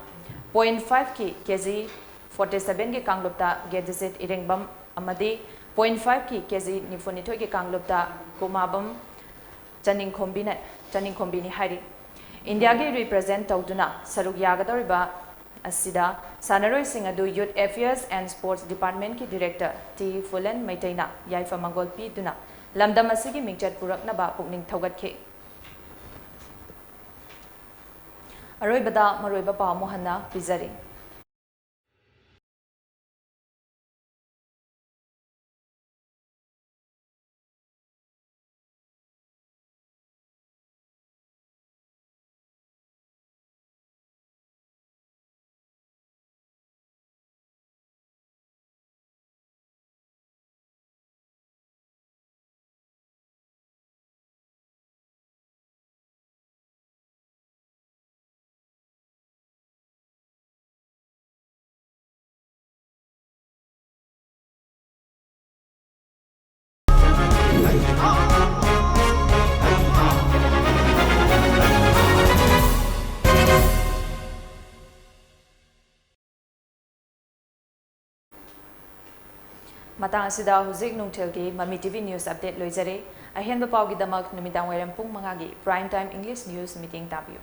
point fiveꯀꯤ kg forty sevenꯒꯤ ꯀꯥꯡꯂꯨꯞꯇ ꯒꯦꯗꯤꯖꯤꯠ ꯏꯔꯦꯡꯕꯝ ꯑꯃꯗꯤ point fiveꯀꯤ kg ꯅꯤꯐꯨꯅꯤꯊꯣꯏꯒꯤ ꯀꯥꯡꯂꯨꯞꯇ ꯀꯨꯃꯥꯕꯝ ꯆꯅꯤꯡꯈꯣꯝꯕꯤꯅ, ꯆꯅꯤꯡꯈꯣꯝꯕꯤꯅꯤ ꯍꯥꯏꯔꯤ꯫ ꯏꯟꯗꯤꯌꯥꯒꯤ represent ꯇꯧꯗꯨꯅ ꯁꯔꯨꯛ ꯌꯥꯒꯗꯧꯔꯤꯕ ꯑꯁꯤꯗ ꯁꯥꯟꯅꯔꯣꯏꯁꯤꯡ ꯑꯗꯨ Youth Affairs and Sports Departmentꯀꯤ Director ꯇꯤ ꯐꯨꯂꯦꯟ ꯃꯩꯇꯩꯅ ꯌꯥꯏꯐ ꯃꯪꯒꯣꯜ ꯄꯤꯗꯨꯅ ꯂꯝꯗꯝ ꯑꯁꯤꯒꯤ ꯃꯤꯡꯆꯠ ꯄꯨꯔꯛꯅꯕ ꯄꯨꯛꯅꯤꯡ ꯊꯧꯒꯠꯈꯤ꯫ ꯑꯔꯣꯏꯕꯗ ꯃꯔꯨꯑꯣꯏꯕ ꯄꯥꯎ ꯑꯃꯨꯛ ꯍꯟꯅ ꯄꯤꯖꯔꯤ꯫ ꯃꯇꯥꯡ ꯑꯁꯤꯗ ꯍꯧꯖꯤꯛ ꯅꯨꯡꯊꯤꯜꯒꯤ ꯃꯃꯤ ꯇꯤ ꯚꯤ news update ꯂꯣꯏꯖꯔꯦ꯫ ꯑꯍꯦꯟꯕ ꯄꯥꯎꯒꯤꯗꯃꯛ ꯅꯨꯃꯤꯗꯥꯡ ꯋꯥꯏꯔꯝ ꯄꯨꯡ ꯃꯉꯥꯒꯤ Prime Time English News ꯃꯤꯠꯌꯦꯡ ꯇꯥꯕꯤꯌꯨ꯫